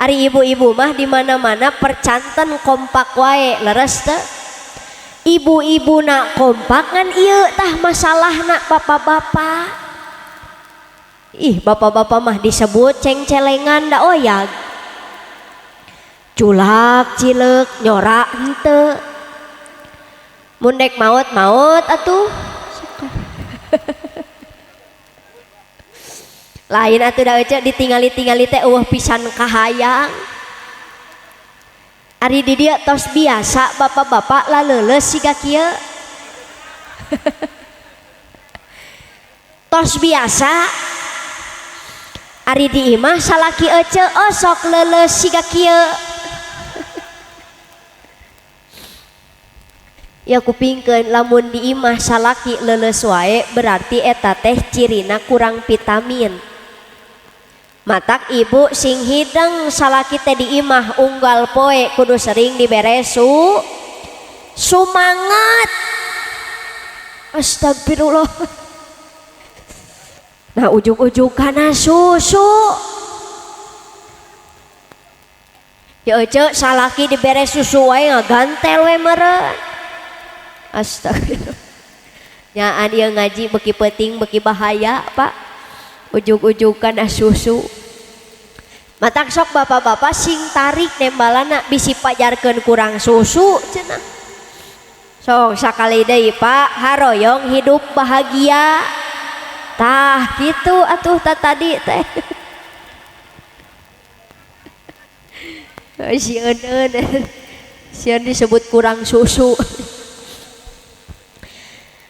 Ari ibu-ibu mah di mana-mana percanten kompak wae leres teu? Ibu-ibu nak kompak ngan ieu tah masalahna bapak-bapak. Ih, bapak-bapak mah disebut ceng-celengan da oyag. Culak cileuk nyorak henteu. Mun dek maot-maot atuh. Lain atuh da ece ditingali-tingali teh eueuh pisan kahayang. Ari di dieu tos biasa bapak-bapak laleuleus siga kieu. Tos biasa. Ari di imah salaki ece osok leuleus siga kieu. Ya kupingkeun lamun di imah salaki leuleus wae berarti eta teh cirina kurang vitamin. Matak ibu sing hideng salaki teh di imah unggal poe kudu sering dibere sumangat. Astagfirullah. Nah ujug-ujug kana susu. Ya ece salaki dibere susu wae ngagantel we meureun. Astagfirullah. Nyaan ieu ngaji beki peuting beki bahaya Pak. Ujug-ujug kana susu. Matak sok bapak-bapak sing tarik nembalana bisi pajarkeun kurang susu cenah. Sok sakali deui Pak haroyong hidup bahagia. Tah kitu atuh ta tadi teh. Sieun sieun disebut kurang susu.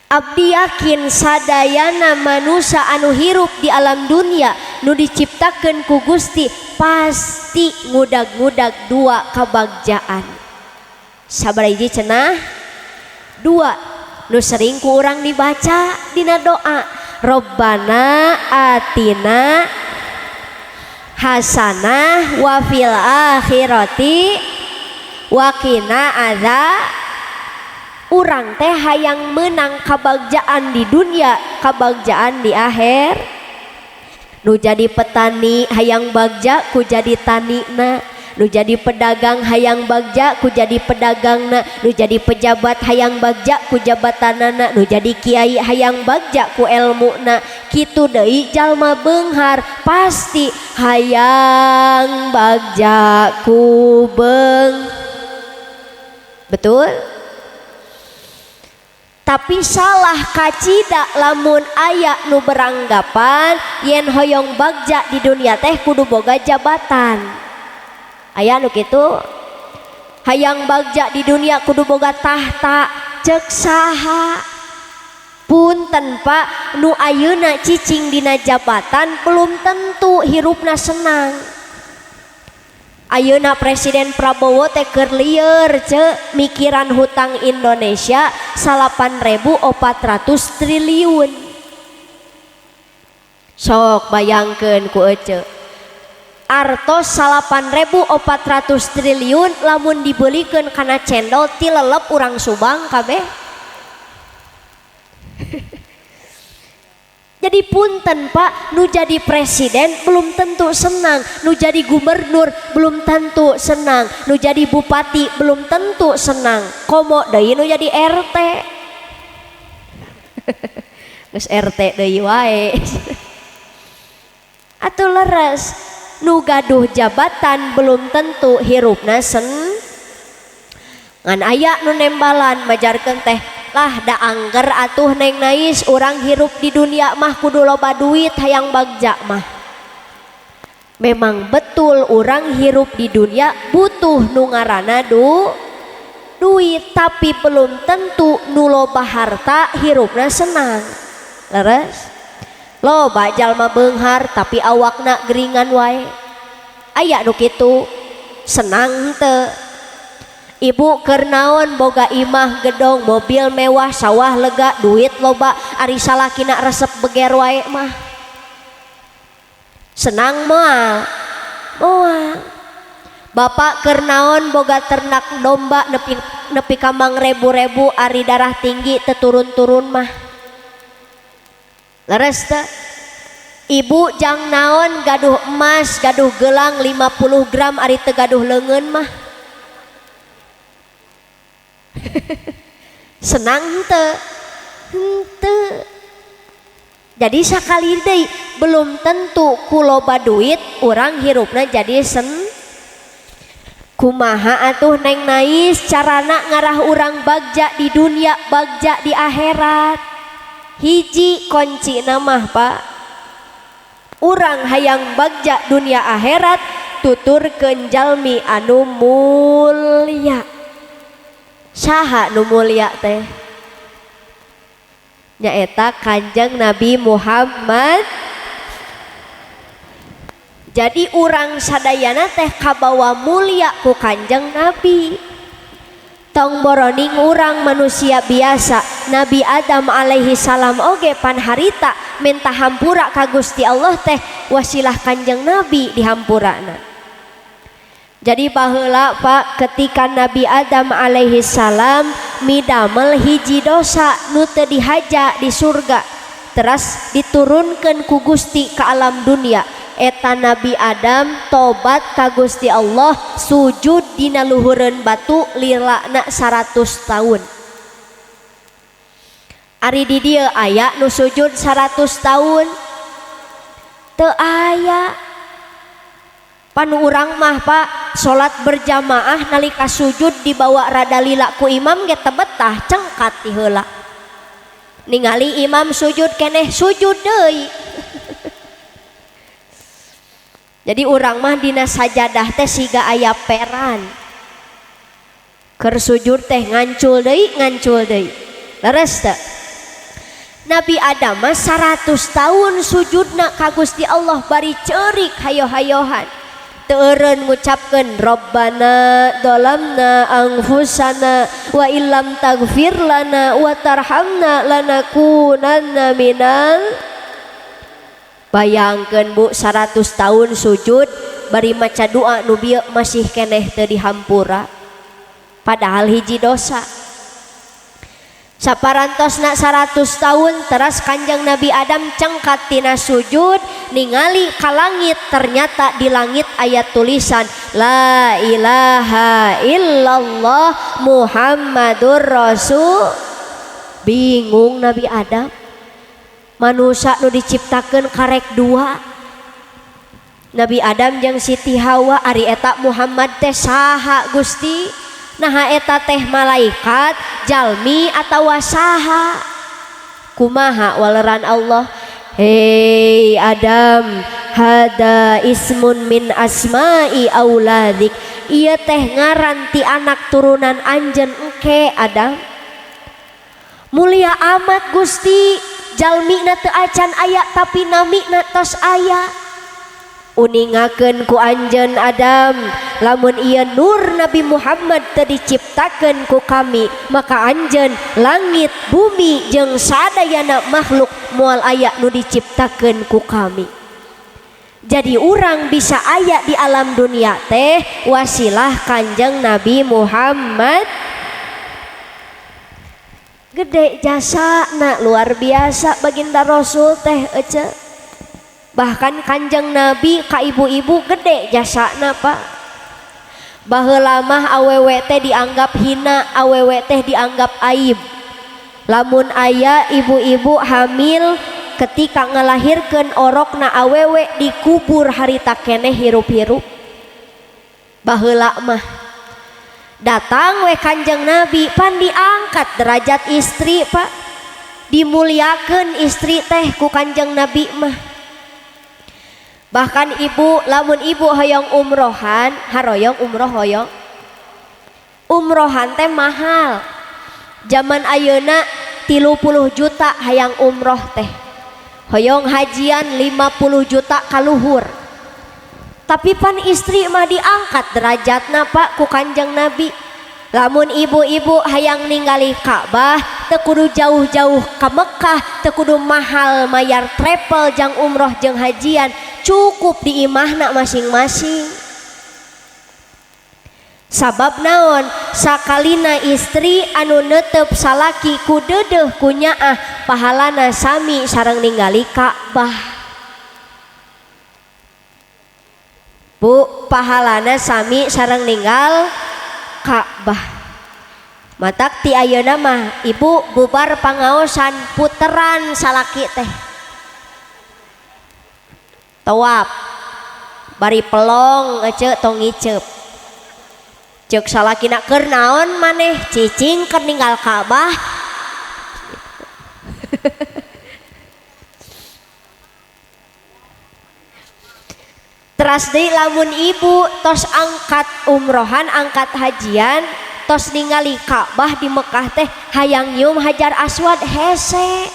Abdi yakin sadayana manusia anu hirup di alam dunia nu diciptakeun ku Gusti pasti ngudag-ngudag dua kabagjaan. Sabaraha hiji cenah? Dua. Nu sering ku urang dibaca dina doa. Robbana atina hasanah wa fil akhirati wa qina azab. Urang teh hayang menang kabagjaan di dunia, kabagjaan di akhir. Nu jadi petani hayang bagja ku jadi tanina, nu jadi pedagang hayang bagja ku jadi pedagangna, nu jadi pejabat hayang bagja ku jabatanana, nu jadi kiai hayang bagja ku elmuna. Kitu deui jalma beunghar pasti hayang bagja ku beung. Betul? Tapi salah kacida lamun aya nu beranggapan yen hoyong bagja di dunia teh kudu boga jabatan. Aya nu kitu, hayang bagja di dunia kudu boga tahta. Cek saha? Punten Pak, nu ayeuna cicing dina jabatan belum tentu hirupna senang. Ayeuna Presiden Prabowo teh keur lieur ce mikiran hutang Indonesia 8.400 triliun. Sok bayangkeun ku ece. Artos 8.400 triliun lamun dibelikeun kana cendol tilelep urang Subang kabeh. Jadi punten Pak, nu jadi presiden belum tentu senang, nu jadi gubernur belum tentu senang, nu jadi bupati belum tentu senang, komo deui nu jadi RT. Geus RT deui wae. Atuh leres, nu gaduh jabatan belum tentu hirupna sen. Ngan aya nu nembalan majarkeun teh lah da angger atuh Neng Nais urang hirup di dunia mah kudu loba duit hayang bagja mah. Memang betul urang hirup di dunia butuh nu ngaranna duit, tapi belum tentu nu loba harta hirupna senang. Leres? Loba jalma beunghar tapi awakna geringan wae. Aya nu kitu senang teu? Ibu keur naon boga imah gedong, mobil mewah, sawah lega, duit loba, ari salakina resep beger wae mah. Senang moal? Moal. Bapak keur naon boga ternak domba nepi ka mangrebu-rebu, ari darah tinggi teu turun-turun mah. Leres teu? Ibu jang naon gaduh emas, gaduh gelang 50 gram ari teu gaduh leungeun mah. Senang henteu? Henteu. Jadi sakali deui belum tentu ku loba duit urang hirupna jadi sen. Kumaha atuh Neng Nais carana ngarah urang bagja di dunia, bagja di akhirat? Hiji kunci mah Pak, urang hayang bagja dunia akhirat tuturkeun jalmi anu mulia. Saha nu mulia teh? Nyaeta Kanjeng Nabi Muhammad. Jadi urang sadayana teh kabawa mulia ku Kanjeng Nabi. Tong boroning urang manusia biasa, Nabi Adam alaihi salam oge pan harita minta hampura ka Gusti Allah teh wasilah Kanjeng Nabi dihampurana. Jadi baheula Pak, ketika Nabi Adam alaihi salam midamel hiji dosa nu teu dihaja di surga, teras diturunkeun ku Gusti ka alam dunia. Eta Nabi Adam tobat ka Gusti Allah, sujud dina luhureun batu lilana 100 tahun. Ari di dieu aya nu sujud 100 tahun? Teu aya. Panu urang mah Pak, salat berjamaah nalika sujud dibawa rada lila ku imam ge teu betah, cengkat ti heula. Ningali imam sujud keneh sujud deui. Jadi urang mah dina sajadah teh siga aya peran. Keur sujud teh ngancul deui, ngancul deui. Leres teu? Nabi Adam mah 100 tahun sujudna ka Gusti Allah bari ceurik hayo-hayohan. Teu eureun ngucapkeun Rabbana dzalamna anfusana wa illam taghfir lana wa tarhamna lanakunanna minal. Bayangkeun Bu, 100 tahun sujud bari maca doa nu bieu masih keneh teu dihampura. Padahal hiji dosa. Saparantosna 100 tahun teras Kanjeng Nabi Adam cengkat tina sujud ningali ka langit, ternyata di langit aya tulisan la ilaha illallah Muhammadur Rasul. Bingung Nabi Adam, manusia nu diciptakeun karek dua, Nabi Adam jeung Siti Hawa. Ari eta Muhammad teh saha Gusti? Naha eta teh malaikat, jalmi atawa saha? Kumaha waleran Allah? Hei Adam, hada ismun min asma'i auladik, ieu teh ngaran ti anak turunan anjeun engke Adam. Mulia amat Gusti, jalmina teu acan aya tapi namina tos aya. Uningakeun ku anjeun Adam, lamun ieu nur Nabi Muhammad teu diciptakeun ku kami, maka anjeun langit bumi jeung sadayana makhluk moal aya nu diciptakeun ku kami. Jadi urang bisa aya di alam dunia teh wasilah Kanjeng Nabi Muhammad. Gede jasana luar biasa baginda Rasul teh ece. Bahkan Kanjeng Nabi ka ibu-ibu gede jasana Pak. Baheula mah awewe teh dianggap hina, awewe teh dianggap aib. Lamun aya ibu-ibu hamil ketika ngalahirkeun orokna awewe dikubur harita keneh hirup-hirup. Baheula mah datang we Kanjeng Nabi pan diangkat derajat istri Pak, dimuliakeun istri teh ku Kanjeng Nabi mah. Bahkan ibu lamun ibu hoyong umrohan, haroyong umroh hoyong umrohan teh mahal. Zaman ayeuna 30 juta hayang umroh teh, hoyong hajian 50 juta kaluhur. Tapi pan istri mah diangkat derajatna Pak ku Kanjeng Nabi. Lamun ibu-ibu hayang ningali Ka'bah teu kudu jauh-jauh ka Mekah, teu kudu mahal mayar travel jang umroh jeung hajian, cukup di imahna masing-masing. Sabab naon? Sakalina istri anu netep salaki ku deudeuh ku nyaah, pahalana sami sareng ningali Ka'bah. Bu, pahalana sami sareng ninggal Ka'bah. Matak ti ayeuna mah ibu bubar pangaosan puteran salaki teh tawaf bari pelong ece tong ngiceup. Ceuk salakina keur naon maneh cicing keur ninggal Ka'bah. Teras deui lamun ibu tos angkat umrohan angkat hajian tos ningali Ka'bah di Mekah teh hayang nyium Hajar Aswad hese.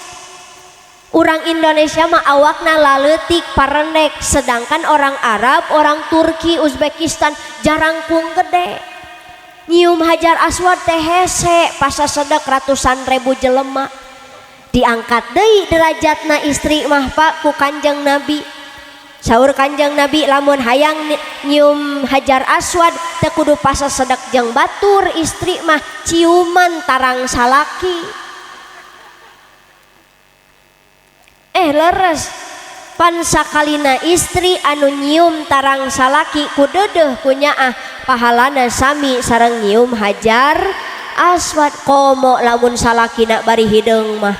Urang Indonesia mah awakna laleutik parendek, sedangkan orang Arab, orang Turki, Uzbekistan jarangkung gede. Nyium Hajar Aswad teh hese pasasedek ratusan ribu jelema. Diangkat deui derajatna istri mah Pak ku Kanjeng Nabi. Saur Kanjeng Nabi lamun hayang nyium Hajar Aswad teu kudu pasasedek jeung batur, istri mah ciuman tarang salaki. Leres pan sakalina istri anu nyium tarang salaki ku deudeuh ku nyaah, pahalana sami sareng nyium Hajar Aswad. Komo lamun salakina bari hideung mah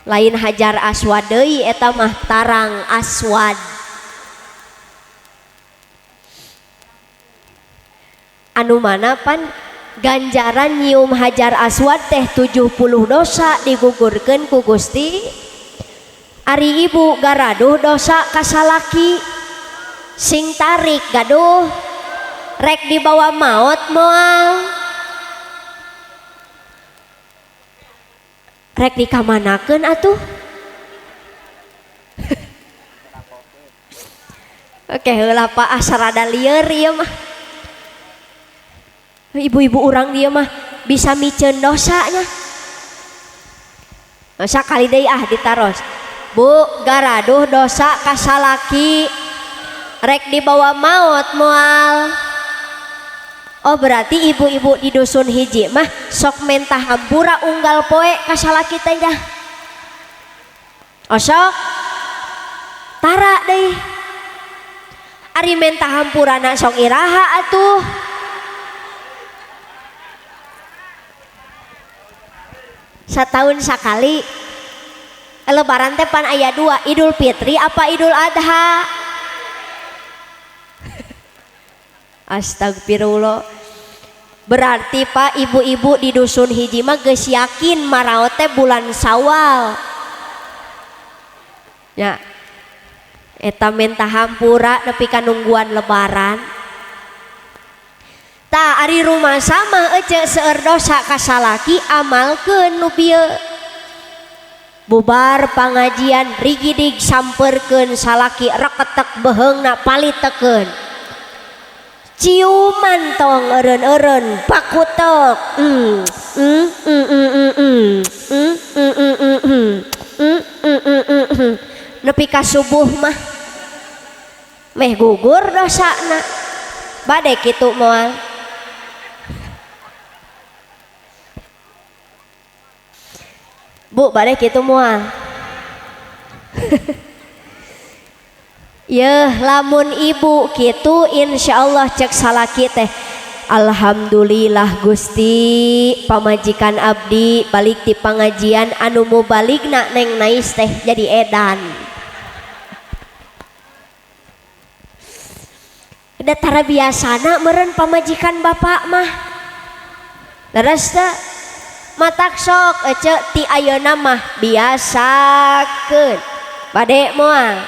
lain Hajar Aswad deui, eta mah tarang aswad. Anu mana pan ganjaran nyium Hajar Aswad teh 70 dosa digugurkeun ku Gusti. Ari ibu garaduh dosa ka salaki sing tarik gaduh rek dibawa maot moal, rek dikamanakeun atuh. Oke heula Pak, asarada lieur ieu mah. Ibu-ibu urang dia mah bisa miceun dosanya. Masa kali deui ah ditaros. Bu, garaduh dosa ka salaki rek dibawa maot moal. Oh berarti ibu-ibu di dusun hiji mah sok mentah hampura unggal poe ka salaki teh nya. Osok tara deui. Ari mentah hampurana sok iraha atuh. Setahun sakali. Lebaran teh pan aya dua, Idul Fitri apa Idul Adha? Astagfirullah. Berarti Pak ibu-ibu di dusun hiji mah geus yakin maraot teh bulan Syawal. Ya. Eta mentah hampura nepi ka nungguan lebaran. Tah ari rumasa mah ece seueur dosa ka salaki amalkeun nu bieu. Bubar pangajian rigidig samperkeun salaki reketek beheungna palitekeun. Ciuman tong eureun-eureun bakutek. Nepi ka subuh mah meh gugur dosana. Bade kitu moal. Bu bade kitu moal. Yeuh lamun ibu kitu insyaallah cek salaki teh alhamdulillah Gusti pamajikan abdi balik ti pangajian anu mubaligna neng nais teh jadi edan. Da tara biasana meureun pamajikan bapak mah. Leres teu? Matak sok ece ti ayeuna mah biasakeun. Bade moal.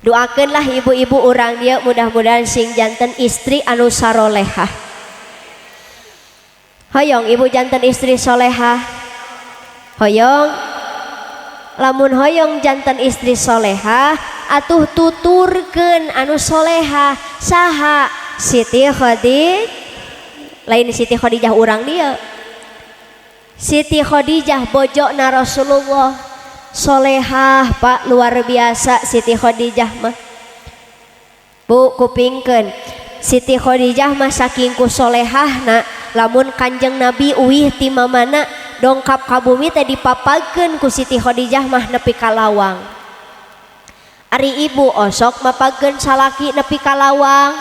Doakeunlah ibu-ibu urang dieu mudah-mudahan sing janten istri anu sarolehah. Hoyong ibu janten istri solehah. Hoyong. Lamun hoyong janten istri solehah atuh tuturkeun anu solehah. Saha? Siti Khadijah. Lain Siti Khadijah urang dieu. Siti Khadijah bojona Rasulullah. Solehah Pak luar biasa Siti Khadijah mah. Bu kupingkeun Siti Khadijah mah saking ku solehahna lamun Kanjeng Nabi uih ti mamana dongkap ka bumi teh dipapagkeun ku Siti Khadijah mah nepi ka lawang. Ari ibu osok mapagkeun salaki nepi ka lawang.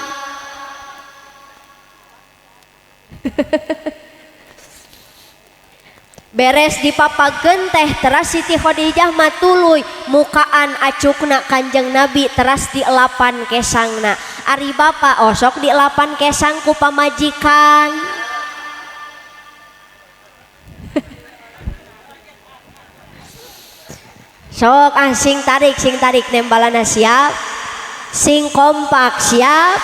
Beres dipapageun teh teras Siti Khadijah mah tuluy mukaan acukna Kanjeng Nabi teras dielapan kesangna. Ari bapa osok dielapan kesang ku pamajikan. Sok ah sing tarik nembalana siap. Sing kompak siap.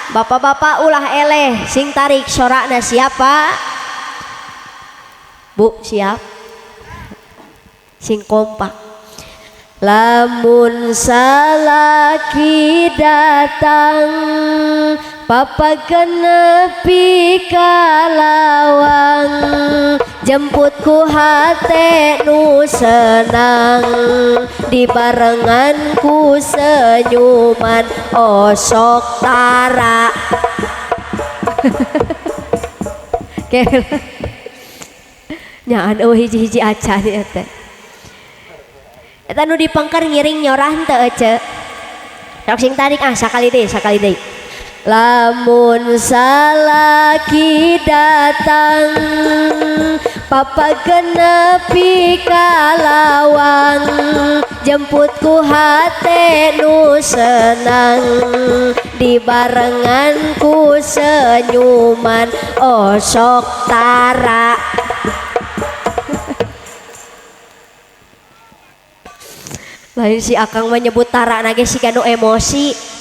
Bapak-bapak ulah eleh sing tarik sorakna siap Pak. Bu siap. Sing kompak. Lamun salaki datang papageun nepi ka lawang jemputku hate nu senang dibarengan ku senyuman osok tara. Nyaan eueuh hiji-hiji acan ieu teh. Eta nu dipengker ngiring nyorah teu ece. Sok sing tarik ah sakali deui, sakali deui. Lamun salaki datang papageun nepi ka lawang jemputku hate nu senang dibarengan ku senyuman osok tara. Lain si akang menyebut tara nage si kanu emosi.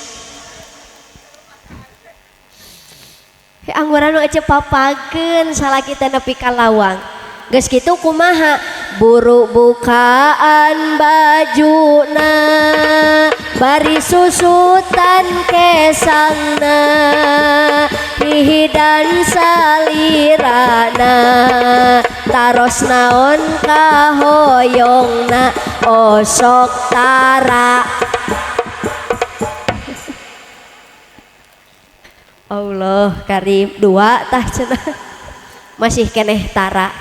Angguran nu ece papageun salaki teh nepi ka lawang. Geus kitu kumaha? Buru bukaan bajuna bari susutan kesangna hihidan salirana taros naon kahoyongna osok tara. Allah karim dua tah cenah masih keneh tara.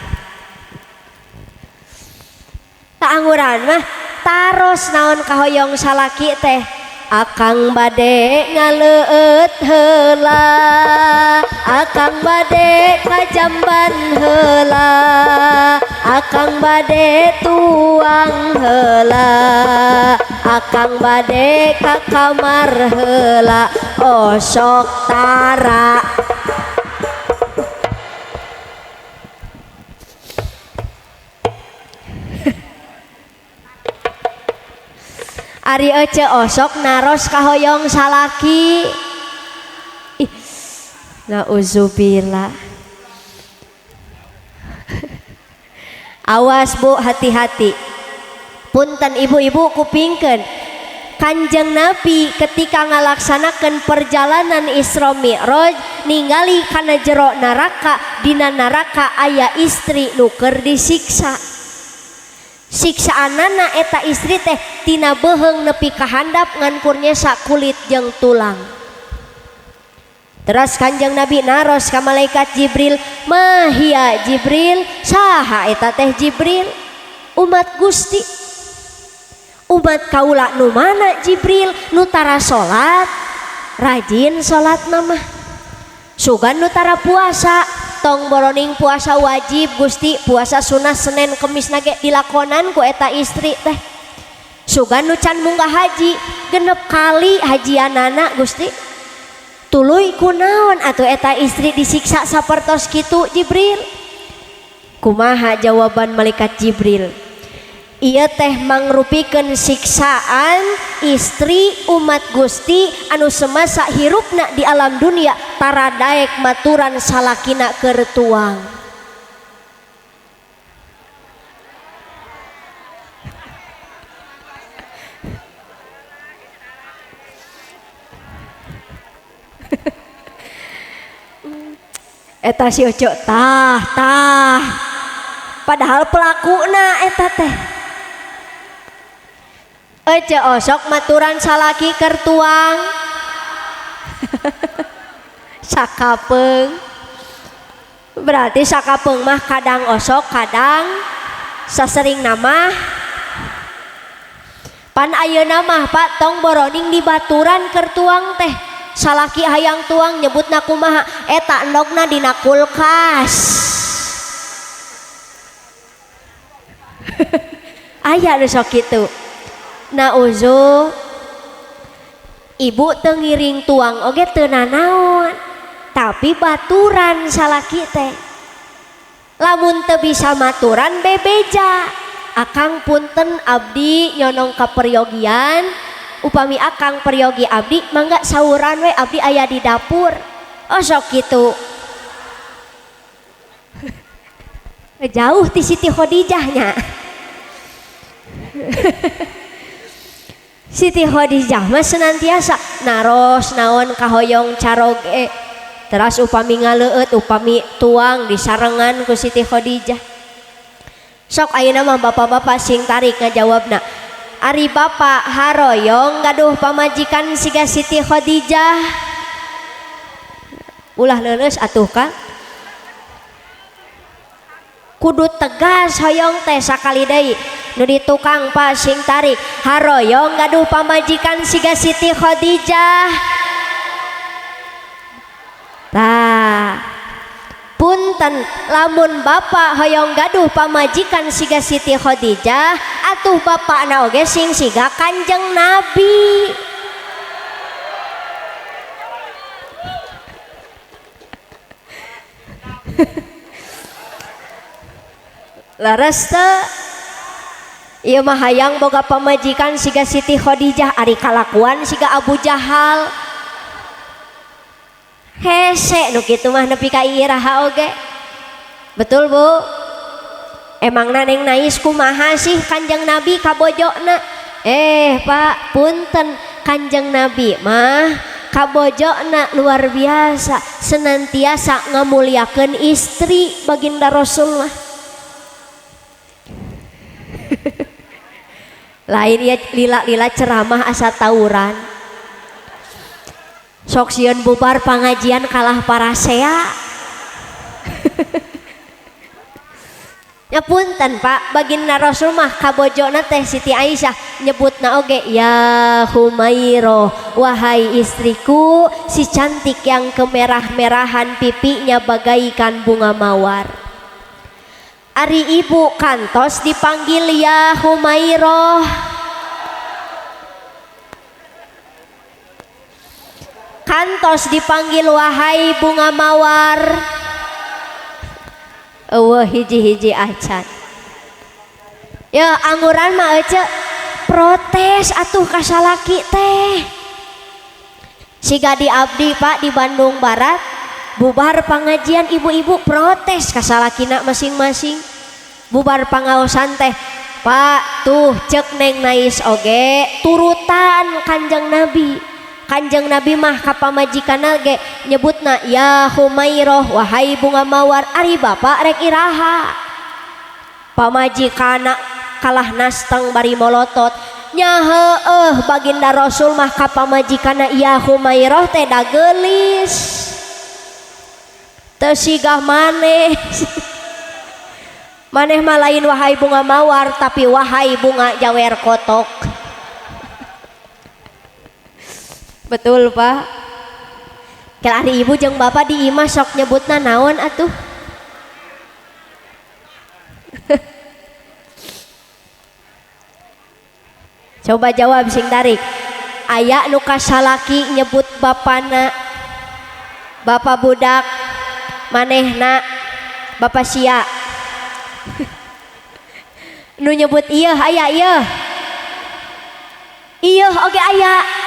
Taanguran mah taros naon kahoyong salaki teh akang bade ngaleueut heula akang bade kajamban heula akang bade tuang heula akang bade ka kamar heula osok tara. Ari ece osok naros kahoyong salaki. Ih, nauzubillah. Awas bu, hati-hati. Punten ibu-ibu kupingkeun. Kanjeng Nabi ketika ngalaksanakeun perjalanan Isra Mi'raj ningali kana jero neraka, dina neraka aya istri nu keur disiksa. Siksaanana eta istri teh tina beuheung nepi ka handap ngan kur nyesa kulit jeung tulang. Teras Kanjeng Nabi naros ka malaikat Jibril, "Mahia Jibril, saha eta teh Jibril?" Umat Gusti. Umat kaula nu mana Jibril? Nu tara salat, rajin salat mah. Sugan nu tara puasa, tong boroning puasa wajib Gusti, puasa sunah Senin Kemis nage dilakonan ku eta istri teh. Sugan nu can munggah haji, genep kali hajianana Gusti. Tuluy kunaon atuh eta istri disiksa sapertos kitu Jibril? Kumaha jawaban malaikat Jibril? Ieu teh mangrupikeun siksaan istri umat Gusti anu semasa hirupna di alam dunia tara daek maturan salakina keur tuang. Eta si Oco tah tah padahal pelakuna eta teh. Ece osok maturan salaki keur tuang. Sakapeung. Berarti sakapeung mah kadang osok kadang sasering nama. Pan ayeuna mah Pak tong boroning di baturan keur tuang teh. Salaki hayang tuang nyebutna kumaha eta endogna dina kulkas. Aya nu sok kitu. Nauzu ibu teu ngiring tuang oge teu nanaon tapi baturan salaki teh. Lamun teu bisa maturan bebeja akang punten abdi nyonong kaperyogian upami akang peryogi abdi mangga sauran we abdi aya di dapur. Oh sok kitu. Jauh ti Siti Khadijahnya. Siti Khadijah mah senantiasa naros naon kahoyong caroge teras upami ngaleueut upami tuang disarengan ku Siti Khadijah. Sok ayeuna mah bapak-bapak sing tarik ngajawabna. Ari bapak haroyong gaduh pamajikan siga Siti Khadijah. Ulah leuleus atuh Kang. Kudu tegas hoyong teh sakali deui. Nu di tukang Pak sing tarik haroyong gaduh pamajikan siga Siti Khadijah. Tah punten lamun bapak hoyong gaduh pamajikan siga Siti Khadijah atuh bapakna oge sing siga Kanjeng Nabi. Leres teu? Ieu mah hayang boga pamajikan siga Siti Khadijah ari kalakuan siga Abu Jahal. Hese nu kitu mah nepi ka iraha oge. Betul Bu? Emangna neng nais kumaha sih Kanjeng Nabi kabojona? Pak punten Kanjeng Nabi mah kabojona luar biasa senantiasa ngamuliakeun istri baginda Rasul mah. Lain ya lila-lila ceramah asa tawuran. Sok sieun bubar pangajian kalah parasea. Ya punten Pak, baginda Rasul mah kabojona teh Siti Aisyah nyebutna oge ya Humairah, wahai istriku si cantik yang kemerah-merahan pipinya bagaikan bunga mawar. Ari ibu kantos dipanggil ya Humairah. Kantos dipanggil wahai bunga mawar. Eueuh hiji-hiji acan. Ya angguran mah ece protes atuh ka salaki teh. Siga di abdi Pak di Bandung Barat bubar pangajian ibu-ibu protes ka salakina masing-masing. Bubar pangaosan teh Pak tuh cek Neng Nais oge turutan Kanjeng Nabi. Kanjeng Nabi mah ka pamajikanna ge nyebutna ya Humairah wahai bunga mawar, ari bapak rek iraha. Pamajikanna kalah nasteng bari molotot nya heueuh baginda Rasul mah ka pamajikanna ya Humairah teh da geulis teu sigah maneh. Maneh mah lain wahai bunga mawar tapi wahai bunga jawer kotok. Betul Pak. Kalau hari ibu jeung bapak di imah sok nyebutna naon atuh? Coba jawab sing tarik. Aya nu kasalaki nyebut bapana, bapak budak, manehna, bapak sia. Nu nyebut ieu aya ieu. Ieu oge aya.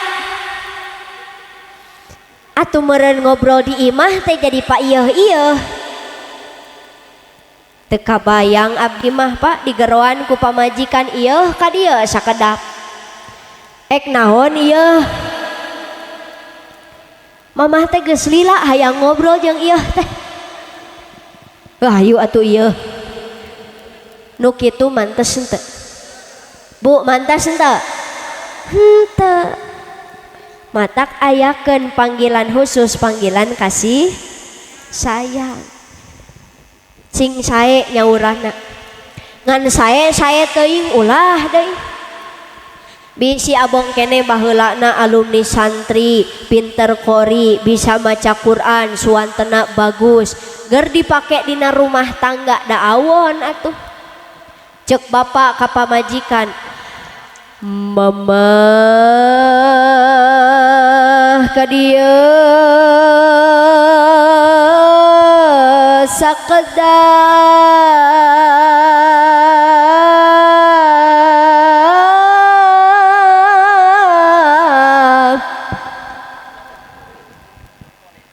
Atuh meureun ngobrol di imah teh jadi pak ieu ieu. Teu kabayang abdi mah Pak digeroan ku pamajikan ieu ka dieu sakedap. Ek naon ieu? Mamah teh geus lila hayang ngobrol jeung ieu teh. Wah hayu atuh ieu. Nu kitu mantes henteu? Bu mantes henteu? Henteu. Matak ayakeun panggilan khusus, panggilan kasih sayang. Cing sae nyaurana. Ngan sae sae teuing ulah deui. Bisi abong kene baheulana alumni santri, pinter kori, bisa maca Quran, suantena bagus. Ger dipake dina rumah tangga da awon atuh. Cek bapak ka pamajikan, mama ka dieu sakedap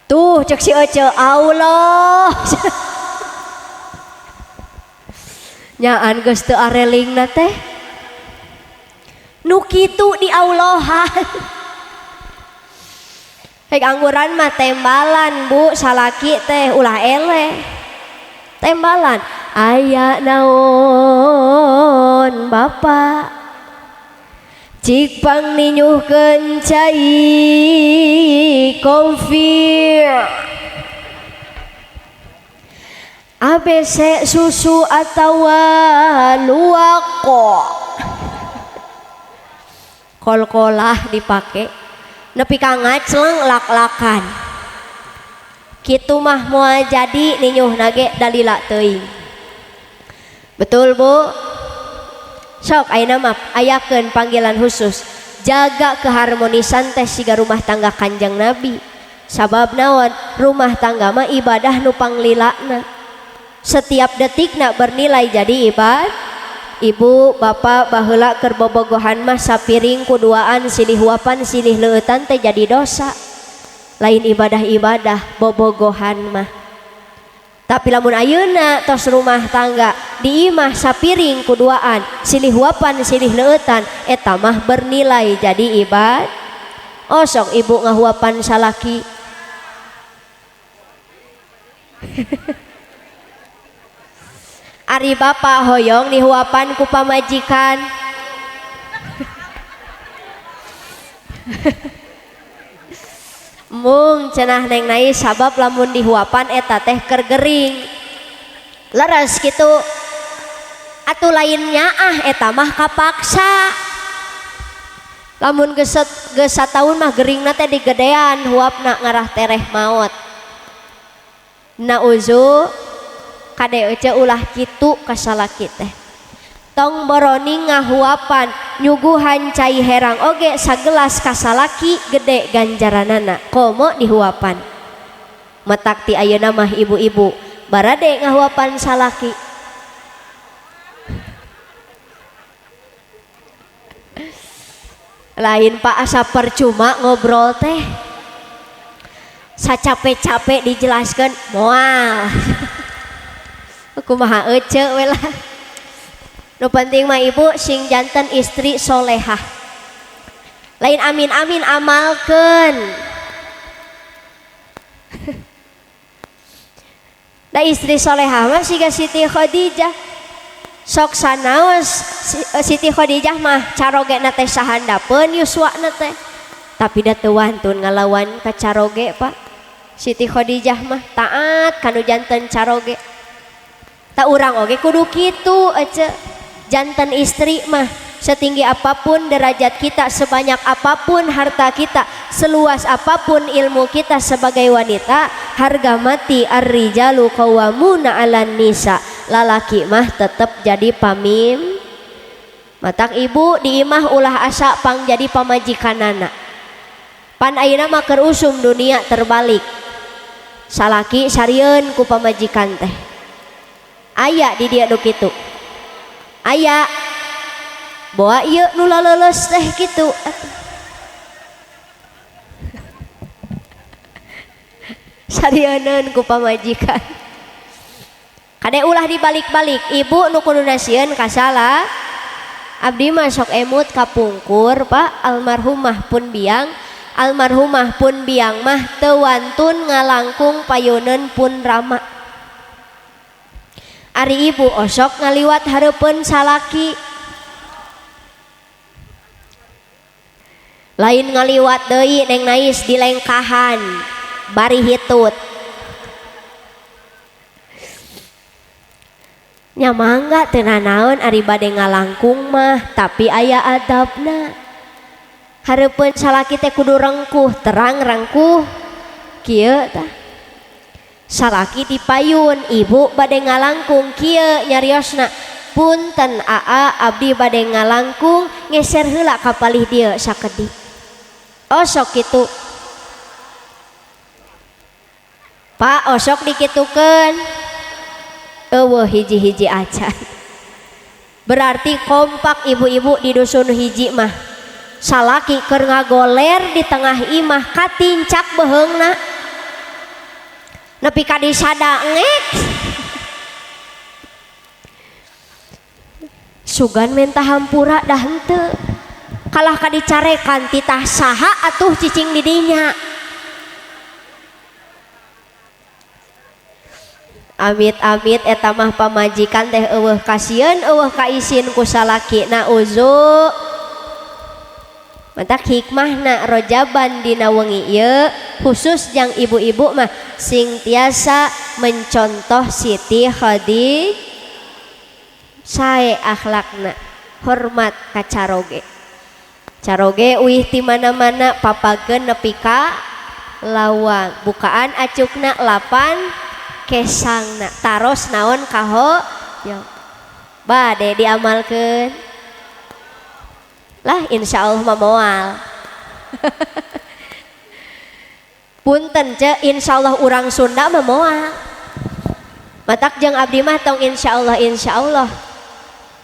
tuh cek si Ece Allah. Nyaan geus teu arelingna teh nu kitu di Allahan. Hek angguran mah tembalan Bu salaki teh ulah eleh. Tembalan aya naon bapak cik pang ninyuhkeun cai kopi ABC susu atawa luwako. Kol-kolah dipake nepi ka ngacleng lak-lakan. Kitu mah moal jadi ninyuhna ge dalila teuing. Betul Bu? Sok ayeuna mah ayakeun panggilan khusus. Jaga keharmonisan teh siga rumah tangga Kanjeng Nabi. Sabab naon? Rumah tangga mah ibadah nu panglilana. Setiap detikna bernilai jadi ibadah. Ibu bapak baheula keur bobogohan mah sapiring kuduaan silih huapan silih leueutan teh jadi dosa. Lain ibadah-ibadah bobogohan mah. Tapi lamun ayeuna tos rumah tangga di imah sapiring kuduaan silih huapan silih leueutan eta mah bernilai jadi ibadah. Oh sok ibu ngahuapan salaki. Ari bapak hoyong dihuapan ku pamajikan. Mung cenah Neng Nais sabab lamun dihuapan eta teh keur gering. Leres kitu. Atuh lain nyaah eta mah kapaksa. Lamun geus sataun mah geringna teh digedean huapna ngarah tereh maot. Nauzu kade ece ulah kitu ka salaki teh. Tong boroni ngahuapan nyuguhan cai herang oge sagelas ka salaki gede ganjaranana komo dihuapan. Matak ti ayeuna mah ibu-ibu barade ngahuapan salaki. Lain Pak asa percuma ngobrol teh. Sacape-cape dijelaskan moal. Kumaha ece we lah. Nu penting mah ibu sing janten istri solehah. Lain amin-amin amalkeun. Da istri solehah mah siga Siti Khadijah. Sok sanaos Siti Khadijah mah carogena teh sahandapeun yuswana teh. Tapi da teu wantun ngalawan ka caroge Pak. Siti Khadijah mah taat kanu janten caroge. Tak urang oge kudu kitu ece. Janten istri mah setinggi apapun derajat kita, sebanyak apapun harta kita, seluas apapun ilmu kita sebagai wanita, harga mati ar-rijalu qawwamuna 'alan nisa. Lalaki mah tetep jadi pamim. Matak ibu di imah ulah asa pang jadi pamajikanana. Pan ayeuna mah keur usum dunia terbalik. Salaki sarieun ku pamajikan teh. Aya di dia nu kitu. Aya boa ieu nu laleuleus teh kitu. Sarieun ku pamajikan. Kade ulah dibalik-balik, ibu nu kuduna sieun ka salah. Abdi mah sok emut kapungkur Pak, almarhumah pun biang, almarhumah pun biang mah teu wantun ngalangkung payuneun pun rama. Ari ibu osok ngaliwat hareupeun salaki. Lain ngaliwat deui Neng Nais dilengkahan bari hitut. Nya mangga teu nanaon ari bade ngalangkung mah tapi aya adabna. Hareupeun salaki teh kudu rengkuh, terang rengkuh kieu tah. Salaki dipayun, ibu bade ngalangkung kieu nyariosna. Punten aa abdi bade ngalangkung ngeser heula ka palih dieu sakedik. Osok kitu. Pak osok dikitukeun. Eueuh hiji-hiji acan. Berarti kompak ibu-ibu di dusun hiji mah. Salaki keur ngagoler di tengah imah katincak beheungna. Nepi ka disada ngek. Sugan menta hampura dah henteu. Kalah ka dicarekan titah saha atuh cicing di dinya. Amit-amit eta mah pamajikan teh eueuh kasieun eueuh kaisin ku salaki nauzu. Mantak hikmahna rojaban dina wengi ieu khusus jang ibu-ibu mah sing tiasa mencontoh Siti Khadijah sae akhlakna hormat ka caroge. Caroge uih ti mana-mana papageun nepi ka lawang bukaan acukna lapan kesangna taros naon kaho yo bade diamalkeun lah insyaallah mah moal. Punten ce insyaallah urang Sunda mah moal. Matak jeung abdi mah tong insyaallah insyaallah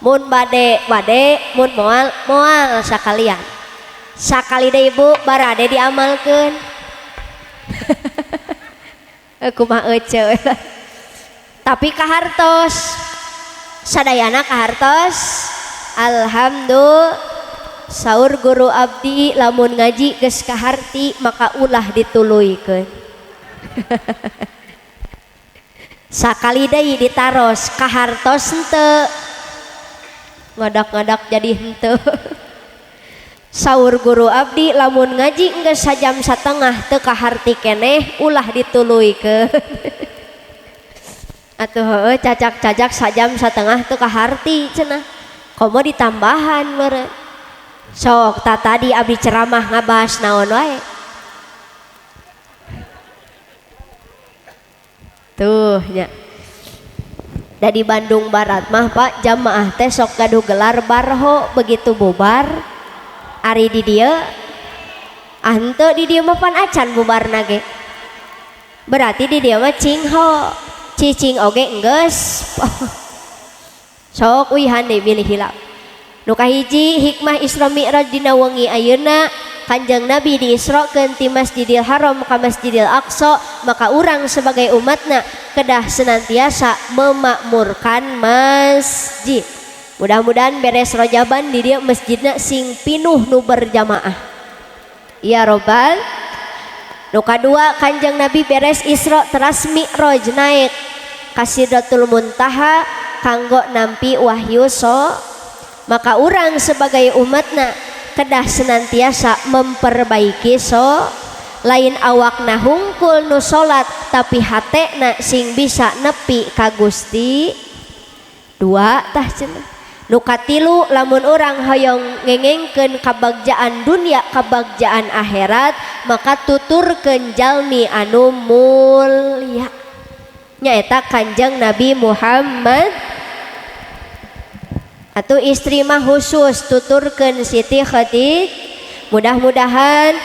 mun bade bade mun moal moal sakalian. Sakali deui ibu barade diamalkeun. Kumaha ece. Tapi kahartos sadayana kahartos alhamdulillah. Saur guru abdi lamun ngaji geus kaharti maka ulah dituluykeun. Sakali deui ditaros kahartos henteu. Ngadak-ngadak jadi henteu. Saur guru abdi lamun ngaji geus sajam satengah teu kaharti keneh ulah dituluykeun. Atuh heueuh cacak-cacak sajam satengah teu kaharti cenah. Komo ditambahan meureun. Sok ta tadi abdi ceramah ngabahas naon wae. Tuh nya. Da di Bandung Barat mah Pak jamaah teh sok gaduh gelar barho begitu bubar. Ari di dieu ah henteu di dieu mah pan acan bubarna ge. Berarti di dieu mah cingho, cicing oge enggeus. Sok uihan deui bilih hilap. Nu kahiji hikmah Isra Mi'raj dina wengi ayeuna Kanjeng Nabi diisrokeun ti Masjidil Haram ka Masjidil Aqsa, maka urang sebagai umatna kedah senantiasa memakmurkan masjid. Mudah-mudahan beres rojaban di dieu masjidna sing pinuh nu berjamaah. Ya robbal. Nu kadua Kanjeng Nabi beres Isra teras Mi'raj naik ka Sidratul Muntaha kanggo nampi wahyu so. Maka urang sebagai umatna kedah senantiasa memperbaiki so lain awakna hungkul nu salat tapi hatena sing bisa nepi ka Gusti. Dua tah cenah. Nu katilu lamun urang hoyong ngengengkeun kabagjaan dunia kabagjaan akhirat maka tuturkeun jalmi anu mulya nyaeta Kanjeng Nabi Muhammad. Atuh istri mah khusus tuturkeun Siti Khadijah. Mudah-mudahan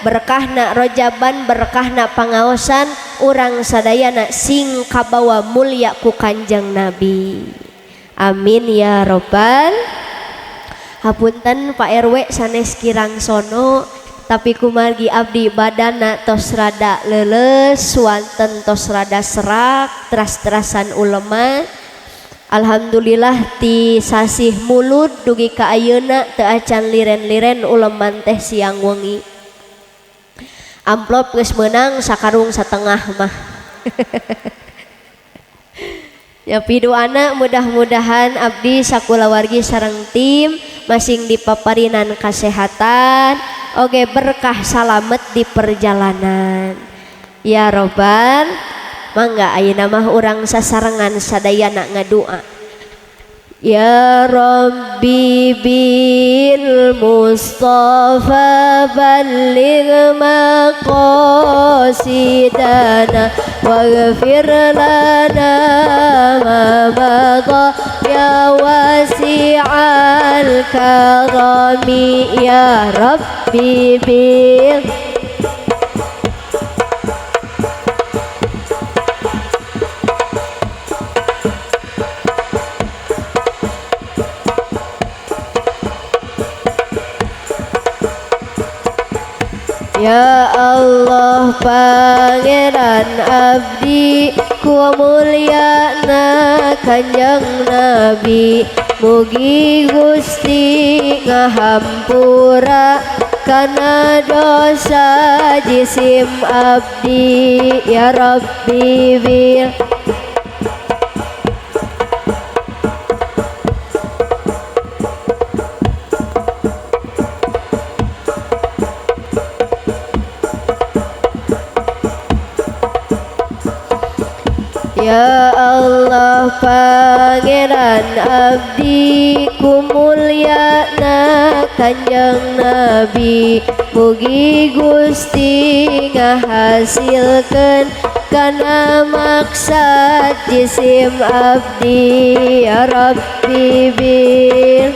berkahna rojaban berkahna pangaosan urang sadayana sing kabawa mulya ku Kanjeng Nabi. Amin ya robbal. Hapunten Pak RW sanes kirang sono tapi kumargi abdi badana tos rada leuleus wanten tos rada serak teras-terasan ulema. Alhamdulillah ti sasih mulud dugi ka ayeuna teu acan liren-liren uleman teh siang wengi. Amplop geus meunang sakarung satengah mah. Ya piduana mudah-mudahan abdi sakulawargi sareng tim masing dipaparinan kasehatan oge berkah salamet di perjalanan. Ya robbal. Mangga ayeuna mah urang sasarengan sadayana ngadua. Ya Rabbi bil Mustafa balligh maqasidana waghfir lana ma madha ya wasi'al karami ya Rabbi bil Ya Allah Pangeran abdi ku mulyana Kanjeng Nabi mugi Gusti ngahampura kana dosa jisim abdi ya Rabbi bil Ya Allah Pangeran abdi ku mulyana Kanjeng Nabi mugi Gusti ngahasilkeun kana maksad jisim abdi ya Rabbi bil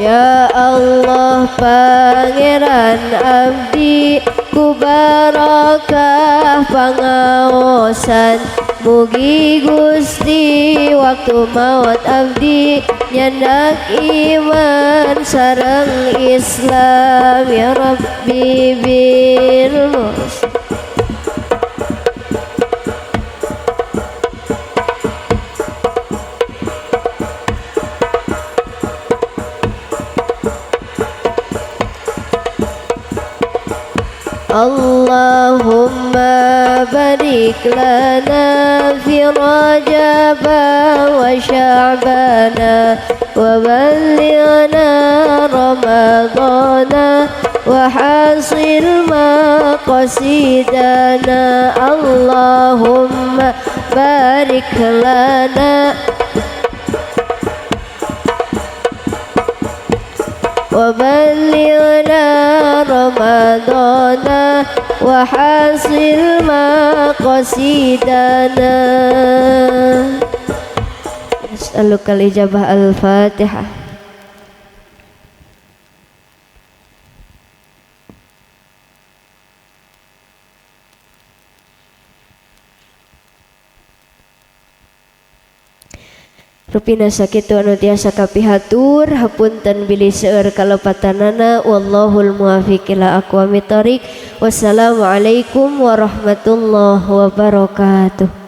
Ya Allah Pangeran abdi ku barakah pangaosan mugi Gusti waktu maut abdi nyandak iman sareng Islam ya Rabbi bil mus. Allahumma barik lana fi Rajab wa Sya'bana wa ballighna Ramadana wa hasil maqasidana. Allahumma barik lana wa ballighna Ramadana wa hasil maqasidana. Nas'alukal ijabah. Al-Fatihah. Rupina sakitu anu tiasa kapihatur, hapunten bilih seueur kalepatanana. Wallahul muwaffiq ila aqwamit thoriq. Wassalamualaikum warahmatullahi wabarakatuh.